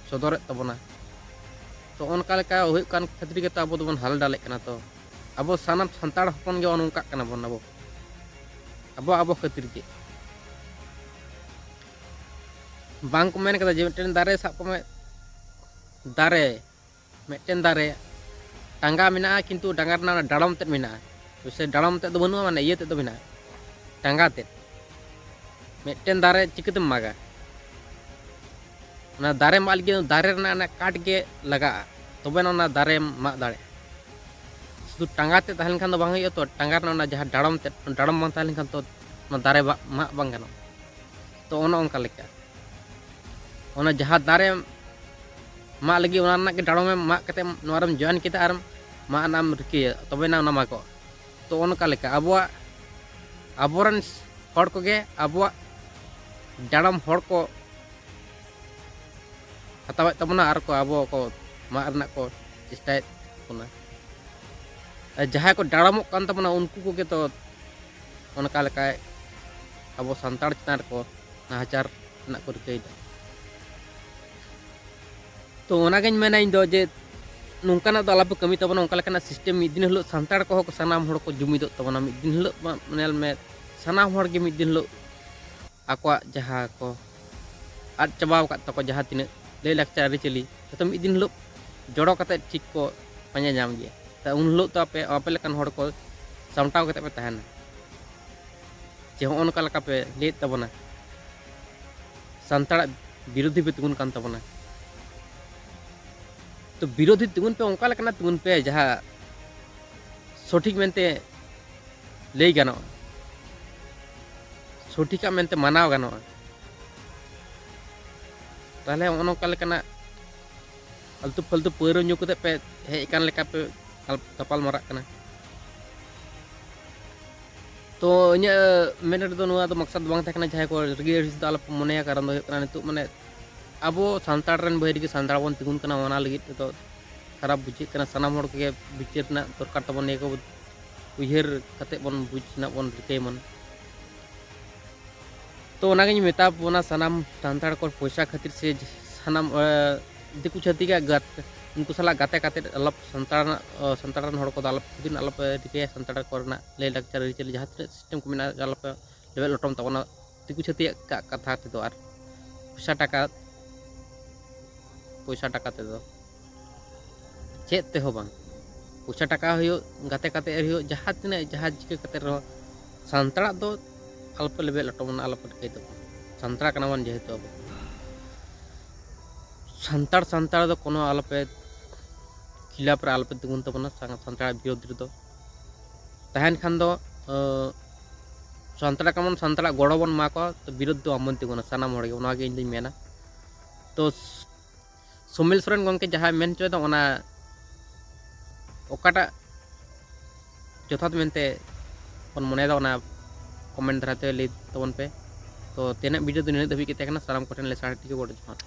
ᱥᱚᱫᱚᱨᱮᱫ ᱛᱟᱵᱚᱱᱟ᱾ ᱛᱚ ᱚᱱᱠᱟ ᱞᱮᱠᱟ ᱦᱩᱭᱩᱜ ᱠᱟᱱ ᱠᱷᱟᱹᱛᱤᱨ ᱜᱮᱛᱚ ᱟᱵᱚ ᱫᱚᱵᱚᱱ ᱦᱟᱞᱮ ᱰᱟᱞᱮᱜ ᱠᱟᱱᱟ᱾ ᱛᱚ ᱟᱵᱚ ᱥᱟᱱᱟᱢ ᱥᱟᱱᱛᱟᱲ ᱦᱚᱯᱚᱱ ᱜᱮ ᱱᱚᱝᱠᱟᱜ ᱠᱟᱱᱟ ᱵᱚᱱ ᱟᱵᱚ, ᱟᱵᱚ, ᱟᱵᱚ ᱠᱷᱟᱹᱛᱤᱨ ᱜᱮ᱾ ᱵᱟᱝ ᱠᱚ ᱢᱮᱱ ᱠᱟᱫᱟ ᱡᱮ ᱢᱤᱫᱴᱮᱱ ᱫᱟᱨᱮ ᱥᱟᱵ ᱠᱚᱢᱮ, ᱫᱟᱨᱮ, ᱢᱤᱫᱴᱮᱱ ᱫᱟᱨᱮ ᱴᱟᱸᱜᱟ ᱢᱮᱱᱟᱜᱼᱟ, ᱠᱤᱱᱛᱩ ᱴᱟᱸᱜᱟ ᱨᱮᱱᱟᱜ ᱚᱱᱟ ᱰᱟᱲᱚᱢ ᱛᱮᱫ ᱢᱮᱱᱟᱜᱼᱟ, ᱥᱮ ᱰᱟᱲᱚᱢ ᱛᱮᱫ ᱫᱚ ᱵᱟᱹᱱᱩᱜᱼᱟ, ᱢᱟᱱᱮ ᱤᱭᱟᱹ ᱛᱮᱫ ᱫᱚ ᱢᱮᱱᱟᱜᱼᱟ, ᱴᱟᱸᱜᱟ ᱛᱮᱫ᱾ ᱢᱤᱫᱴᱮᱱ ᱫᱟᱨᱮ ᱪᱤᱠᱟᱹᱛᱮᱢ ᱢᱟᱜᱟ? ᱚᱱᱟ ᱫᱟᱨᱮ ᱢᱟᱜ ᱞᱟᱹᱜᱤᱫ ᱫᱟᱨᱮ ᱨᱮᱱᱟᱜ ᱚᱱᱟ ᱠᱟᱴ ᱜᱮ ᱞᱟᱜᱟᱜᱼᱟ, ᱛᱚᱵᱮᱱᱟ ᱚᱱᱟ ᱫᱟᱨᱮᱢ ᱢᱟᱜ ᱫᱟᱲᱮᱭᱟᱜᱼᱟ᱾ ᱥᱩᱫᱷᱩ ᱴᱟᱸᱜᱟ ᱛᱮ ᱛᱟᱦᱮᱸ ᱞᱮᱱᱠᱷᱟᱱ ᱫᱚ ᱵᱟᱝ ᱦᱩᱭᱩᱜᱼᱟ ᱛᱚ, ᱴᱟᱸᱜᱟ ᱨᱮᱱᱟᱜ ᱚᱱᱟ ᱡᱟᱦᱟᱸ ᱰᱟᱲᱚᱢ ᱛᱮ, ᱰᱟᱲᱚᱢ ᱵᱟᱝ ᱛᱟᱦᱮᱸ ᱞᱮᱱᱠᱷᱟᱱ ᱛᱚ ᱚᱱᱟ ᱫᱟᱨᱮ ᱵᱟ-, ᱢᱟᱜ ᱵᱟᱝ ᱜᱟᱱᱚᱜᱼᱟ᱾ ᱛᱚ ᱚᱱᱮ ᱚᱱᱠᱟ ᱞᱮᱠᱟ ᱚᱱᱟ ᱡᱟᱦᱟᱸ ᱫᱟᱨᱮ ᱢᱟᱜ ᱞᱟᱹᱜᱤᱫ ᱚᱱᱟ ᱨᱮᱱᱟᱜ ᱜᱮ ᱰᱟᱲᱚᱢᱮᱢ ᱢᱟᱜ ᱠᱟᱛᱮ ᱱᱚᱣᱟ ᱨᱮᱢ ᱡᱚᱭᱮᱱ ᱠᱮᱫᱟ ᱟᱨ ᱢᱟᱜ ᱨᱮᱱᱟᱜ ᱮᱢ ᱨᱤᱠᱟᱹᱭᱟ, ᱛᱚᱵᱮᱱᱟ ᱚᱱᱟ ᱢᱟᱜᱚᱜᱼᱟ᱾ ᱛᱚ ᱚᱱᱠᱟ ᱞᱮᱠᱟ ᱟᱵᱚᱣᱟᱜ, ᱟᱵᱚᱨᱮᱱ ᱦᱚᱲ ᱠᱚᱜᱮ ᱟᱵᱚᱣᱟᱜ ᱰᱟᱲᱚᱢ ᱦᱚᱲ ᱠᱚ ᱦᱟᱛᱟᱣᱮᱫ ᱛᱟᱵᱚᱱᱟ ᱟᱨ ᱠᱚ ᱟᱵᱚ ᱠᱚ ᱢᱟᱜ ᱨᱮᱱᱟᱜ ᱠᱚ ᱪᱮᱥᱴᱟᱭᱮᱫ ᱵᱚᱱᱟ᱾ ᱟᱨ ᱡᱟᱦᱟᱸᱭ ᱠᱚ ᱰᱟᱲᱚᱢᱚᱜ ᱠᱟᱱ ᱛᱟᱵᱚᱱᱟ ᱩᱱᱠᱩ ᱠᱚᱜᱮ ᱛᱚ ᱚᱱᱠᱟ ᱞᱮᱠᱟ ᱟᱵᱚ ᱥᱟᱱᱛᱟᱲ ᱪᱮᱛᱟᱱ ᱨᱮᱠᱚ ᱱᱟᱦᱟᱪᱟᱨ ᱨᱮᱱᱟᱜ ᱠᱚ ᱨᱤᱠᱟᱹᱭᱮᱫᱟ᱾ ᱛᱚ ᱚᱱᱟᱜᱤᱧ ᱢᱮᱱᱟ ᱤᱧ ᱫᱚ ᱡᱮ ᱱᱚᱝᱠᱟᱱᱟᱜ ᱫᱚ ᱟᱞᱚᱯᱮ ᱠᱟᱹᱢᱤ ᱛᱟᱵᱚᱱᱟ, ᱚᱱᱠᱟ ᱞᱮᱠᱟᱱᱟᱜ ᱥᱤᱥᱴᱮᱢ ᱢᱤᱫ ᱫᱤᱱ ᱦᱤᱞᱳᱜ ᱥᱟᱱᱛᱟᱲ ᱠᱚᱦᱚᱸ ᱠᱚ ᱥᱟᱱᱟᱢ ᱦᱚᱲ ᱠᱚ ᱡᱩᱢᱤᱫᱚᱜ ᱛᱟᱵᱚᱱᱟ᱾ ᱢᱤᱫ ᱫᱤᱱ ᱦᱤᱞᱳᱜ ᱢᱟ ᱧᱮᱞ ᱢᱮ ᱥᱟᱱᱟᱢ ᱦᱚᱲ ᱜᱮ ᱢᱤᱫ ᱫᱤᱱ ᱦᱤᱞᱳᱜ ᱟᱠᱚᱣᱟᱜ ᱡᱟᱦᱟᱸ ᱠᱚ ᱟᱫ ᱪᱟᱵᱟᱣ ᱟᱠᱟᱫ ᱛᱟᱠᱚ ᱡᱟᱦᱟᱸ ᱛᱤᱱᱟᱹᱜ ᱞᱟᱹᱭ ᱞᱟᱠᱪᱟᱨ ᱟᱹᱨᱤᱪᱟᱹᱞᱤ ᱡᱚᱛᱚ ᱢᱤᱫ ᱫᱤᱱ ᱦᱤᱞᱳᱜ ᱡᱚᱲᱚ ᱠᱟᱛᱮ ᱴᱷᱤᱠ ᱠᱚ ᱯᱟᱸᱡᱟ ᱧᱟᱢ ᱜᱮᱭᱟ᱾ ᱛᱚ ᱩᱱ ᱦᱤᱞᱳᱜ ᱫᱚ ᱟᱯᱮ ᱟᱯᱮ ᱞᱮᱠᱟᱱ ᱦᱚᱲ ᱠᱚ ᱥᱟᱢᱴᱟᱣ ᱠᱟᱛᱮ ᱯᱮ ᱛᱟᱦᱮᱱᱟ ᱡᱮ ᱦᱚᱸᱜᱼᱚ ᱱᱚᱝᱠᱟ ᱞᱮᱠᱟ ᱯᱮ ᱞᱟᱹᱭᱮᱫ ᱛᱟᱵᱚᱱᱟ ᱥᱟᱱᱛᱟᱲᱟᱜ ᱵᱤᱨᱳᱫᱷᱤ ᱯᱮ ᱛᱤᱸᱜᱩᱱ ᱠᱟᱱ ᱛᱟᱵᱚᱱᱟ᱾ ᱛᱚ ᱵᱤᱨᱳᱫᱷᱤ ᱛᱤᱸᱜᱩᱱ ᱯᱮ, ᱚᱱᱠᱟ ᱞᱮᱠᱟᱱᱟᱜ ᱛᱤᱸᱜᱩᱱ ᱯᱮ ᱡᱟᱦᱟᱸ ᱥᱚᱴᱷᱤᱠ ᱢᱮᱱᱛᱮ ᱞᱟᱹᱭ ᱜᱟᱱᱚᱜᱼᱟ, ᱥᱚᱴᱷᱤᱠᱟᱜ ᱢᱮᱱᱛᱮ ᱢᱟᱱᱟᱣ ᱜᱟᱱᱚᱜᱼᱟ᱾ ᱛᱟᱦᱚᱞᱮ ᱱᱚᱜᱼᱚ ᱱᱚᱝᱠᱟ ᱞᱮᱠᱟᱱᱟᱜ ᱟᱞᱛᱩ ᱯᱷᱟᱞᱛᱩ ᱯᱟᱹᱣᱨᱟᱹ ᱧᱩ ᱠᱟᱛᱮ ᱯᱮ ᱦᱮᱡ ᱟᱠᱟᱱ ᱞᱮᱠᱟ ᱯᱮ ᱜᱟᱞ-, ᱜᱟᱯᱟᱞ ᱢᱟᱨᱟᱜ ᱠᱟᱱᱟ᱾ ᱛᱚ ᱤᱧᱟᱹᱜ ᱢᱮᱱ ᱨᱮᱫᱚ ᱱᱚᱣᱟ ᱫᱚ ᱢᱟᱠᱥᱟᱫ ᱫᱚ ᱵᱟᱝ ᱛᱟᱦᱮᱸ ᱠᱟᱱᱟ ᱡᱟᱦᱟᱸᱭ ᱠᱚ ᱨᱟᱹᱜᱤ ᱟᱹᱲᱤᱥ ᱫᱚ ᱟᱞᱚᱯᱮ ᱢᱚᱱᱮᱭᱟ᱾ ᱠᱟᱨᱚᱱ ᱫᱚ ᱦᱩᱭᱩᱜ ᱠᱟᱱᱟ ᱱᱤᱛᱚᱜ ᱢᱟᱱᱮ ᱟᱵᱚ ᱥᱟᱱᱛᱟᱲ ᱨᱮᱱ ᱵᱟᱹᱭᱨᱤ ᱥᱟᱱᱛᱟᱲ ᱵᱚᱱ ᱛᱤᱸᱜᱩᱱ ᱠᱟᱱᱟ, ᱚᱱᱟ ᱞᱟᱹᱜᱤᱫ ᱛᱮᱫᱚ ᱠᱷᱟᱨᱟᱯ ᱵᱩᱡᱷᱟᱹᱜ ᱠᱟᱱᱟ᱾ ᱥᱟᱱᱟᱢ ᱦᱚᱲ ᱠᱚᱜᱮ ᱵᱤᱪᱟᱹᱨ ᱨᱮᱱᱟᱜ ᱫᱚᱨᱠᱟᱨ ᱛᱟᱵᱚᱱ, ᱱᱤᱭᱟᱹ ᱠᱚ ᱩᱭᱦᱟᱹᱨ ᱠᱟᱛᱮ ᱵᱚᱱ ᱵᱩᱡᱽ ᱨᱮᱱᱟᱜ ᱵᱚᱱ ᱨᱤᱠᱟᱹᱭ ᱢᱟ᱾ ᱛᱚ ᱚᱱᱟᱜᱤᱧ ᱢᱮᱛᱟ ᱵᱚᱱᱟ ᱥᱟᱱᱟᱢ ᱥᱟᱱᱛᱟᱲ ᱠᱚ ᱯᱚᱭᱥᱟ ᱠᱷᱟᱹᱛᱤᱨ ᱥᱮ ᱥᱟᱱᱟᱢ, ᱮ, ᱫᱤᱠᱩ ᱪᱷᱟᱹᱛᱤᱠᱟᱜ ᱜᱟᱛ-, ᱩᱱᱠᱩ ᱥᱟᱞᱟᱜ ᱜᱟᱛᱮ ᱠᱟᱛᱮ ᱟᱞᱚᱯ ᱥᱟᱱᱛᱟᱲ ᱨᱮᱱᱟᱜ, ᱚ, ᱥᱟᱱᱛᱟᱲ ᱨᱮᱱ ᱦᱚᱲ ᱠᱚᱫᱚ ᱟᱞᱚᱯ ᱠᱷᱩᱫᱤᱱ ᱟᱞᱚᱯᱮ ᱨᱤᱠᱟᱹᱭᱟ ᱥᱟᱱᱛᱟᱲ ᱠᱚᱨᱮᱱᱟᱜ ᱞᱟᱹᱭ ᱞᱟᱠᱪᱟᱨ ᱟᱹᱨᱤᱪᱟᱹᱞᱤ ᱡᱟᱦᱟᱸ ᱛᱤᱱᱟᱹᱜ ᱥᱤᱥᱴᱮᱢ ᱠᱚ ᱢᱮᱱᱟᱜᱼᱟ ᱟᱞᱚᱯᱮ ᱞᱮᱵᱮᱫ ᱞᱚᱴᱚᱢ ᱛᱟᱵᱚᱱᱟ ᱫᱤᱠᱩ ᱪᱷᱟᱹᱛᱤᱠᱟᱜ ᱠᱟᱛᱷᱟ ᱛᱮᱫᱚ᱾ ᱟᱨ ᱯᱚᱭᱥᱟ ᱴᱟᱠᱟ, ᱯᱚᱭᱥᱟ ᱴᱟᱠᱟ ᱛᱮᱫᱚ ᱪᱮᱫ ᱛᱮᱦᱚᱸ ᱵᱟᱝ᱾ ᱯᱚᱭᱥᱟ ᱴᱟᱠᱟ ᱦᱩᱭᱩᱜ, ᱜᱟᱛᱮ ᱠᱟᱛᱮ ᱦᱩᱭᱩᱜ, ᱡᱟᱦᱟᱸ ᱛᱤᱱᱟᱹᱜ ᱡᱟᱦᱟᱸ ᱪᱤᱠᱟᱹ ᱠᱟᱛᱮ ᱨᱮᱦᱚᱸ ᱥᱟᱱᱛᱟᱲᱟᱜ ᱫᱚ ᱟᱞᱚᱯᱮ ᱞᱮᱵᱮᱫ ᱞᱚᱴᱚᱢ ᱵᱚᱱᱟ, ᱟᱞᱚᱯᱮ ᱴᱷᱤᱠᱟᱹᱭ ᱛᱟᱵᱚᱱᱟ᱾ ᱥᱟᱱᱛᱟᱲ ᱠᱟᱱᱟ ᱵᱚᱱ ᱡᱮᱦᱮᱛᱩ ᱟᱵᱚ ᱥᱟᱱᱛᱟᱲ, ᱥᱟᱱᱛᱟᱲ ᱫᱚ ᱠᱳᱱᱳ ᱟᱞᱚᱯᱮ ᱠᱷᱤᱞᱟᱯ ᱨᱮ ᱟᱞᱚᱯᱮ ᱛᱤᱸᱜᱩᱱ ᱛᱟᱵᱚᱱᱟ ᱥᱟᱱᱛᱟᱲᱟᱜ ᱵᱤᱨᱳᱫᱷ ᱨᱮᱫᱚ᱾ ᱛᱟᱦᱮᱱ ᱠᱷᱟᱱ ᱫᱚ ᱥᱟᱱᱛᱟᱲᱟᱜ ᱠᱟᱢᱟᱱ ᱥᱟᱱᱛᱟᱲᱟᱜ ᱜᱚᱲᱚ ᱵᱚᱱ ᱮᱢᱟ ᱠᱚᱣᱟ, ᱛᱚ ᱵᱤᱨᱳᱫᱷ ᱫᱚ ᱵᱟᱵᱚᱱ ᱛᱤᱸᱜᱩᱱᱟ ᱥᱟᱱᱟᱢ ᱦᱚᱲ ᱜᱮ, ᱚᱱᱟ ᱜᱮ ᱤᱧ ᱫᱩᱧ ᱢᱮᱱᱟ᱾ ᱛᱚ ᱥᱩᱢᱤᱞ ᱥᱚᱨᱮᱱ ᱜᱚᱢᱠᱮ ᱡᱟᱦᱟᱸᱭ ᱢᱮᱱ ᱦᱚᱪᱚᱭᱮᱫᱟ, ᱚᱱᱟ ᱚᱠᱟᱴᱟᱜ ᱡᱚᱛᱷᱟᱛ ᱢᱮᱱᱛᱮ ᱵᱚᱱ ᱢᱚᱱᱮᱭᱮᱫᱟ, ᱚᱱᱟ ᱠᱚᱢᱮᱱᱴ ᱫᱷᱟᱨᱟᱛᱮ ᱞᱟᱹᱭ ᱛᱟᱵᱚᱱ ᱯᱮ᱾ ᱛᱚ ᱛᱮᱦᱮᱧᱟᱜ ᱵᱷᱤᱰᱤᱭᱳ ᱫᱚ ᱱᱤᱱᱟᱹᱜ ᱫᱷᱟᱹᱵᱤᱡ ᱜᱮ ᱛᱟᱦᱮᱸ ᱠᱟᱱᱟ᱾ ᱥᱟᱱᱟᱢ ᱠᱚᱴᱷᱮᱱ ᱞᱮ ᱥᱟᱨᱦᱟᱣ ᱴᱷᱤᱠ ᱜᱚᱰ ᱡᱚᱦᱟᱨ᱾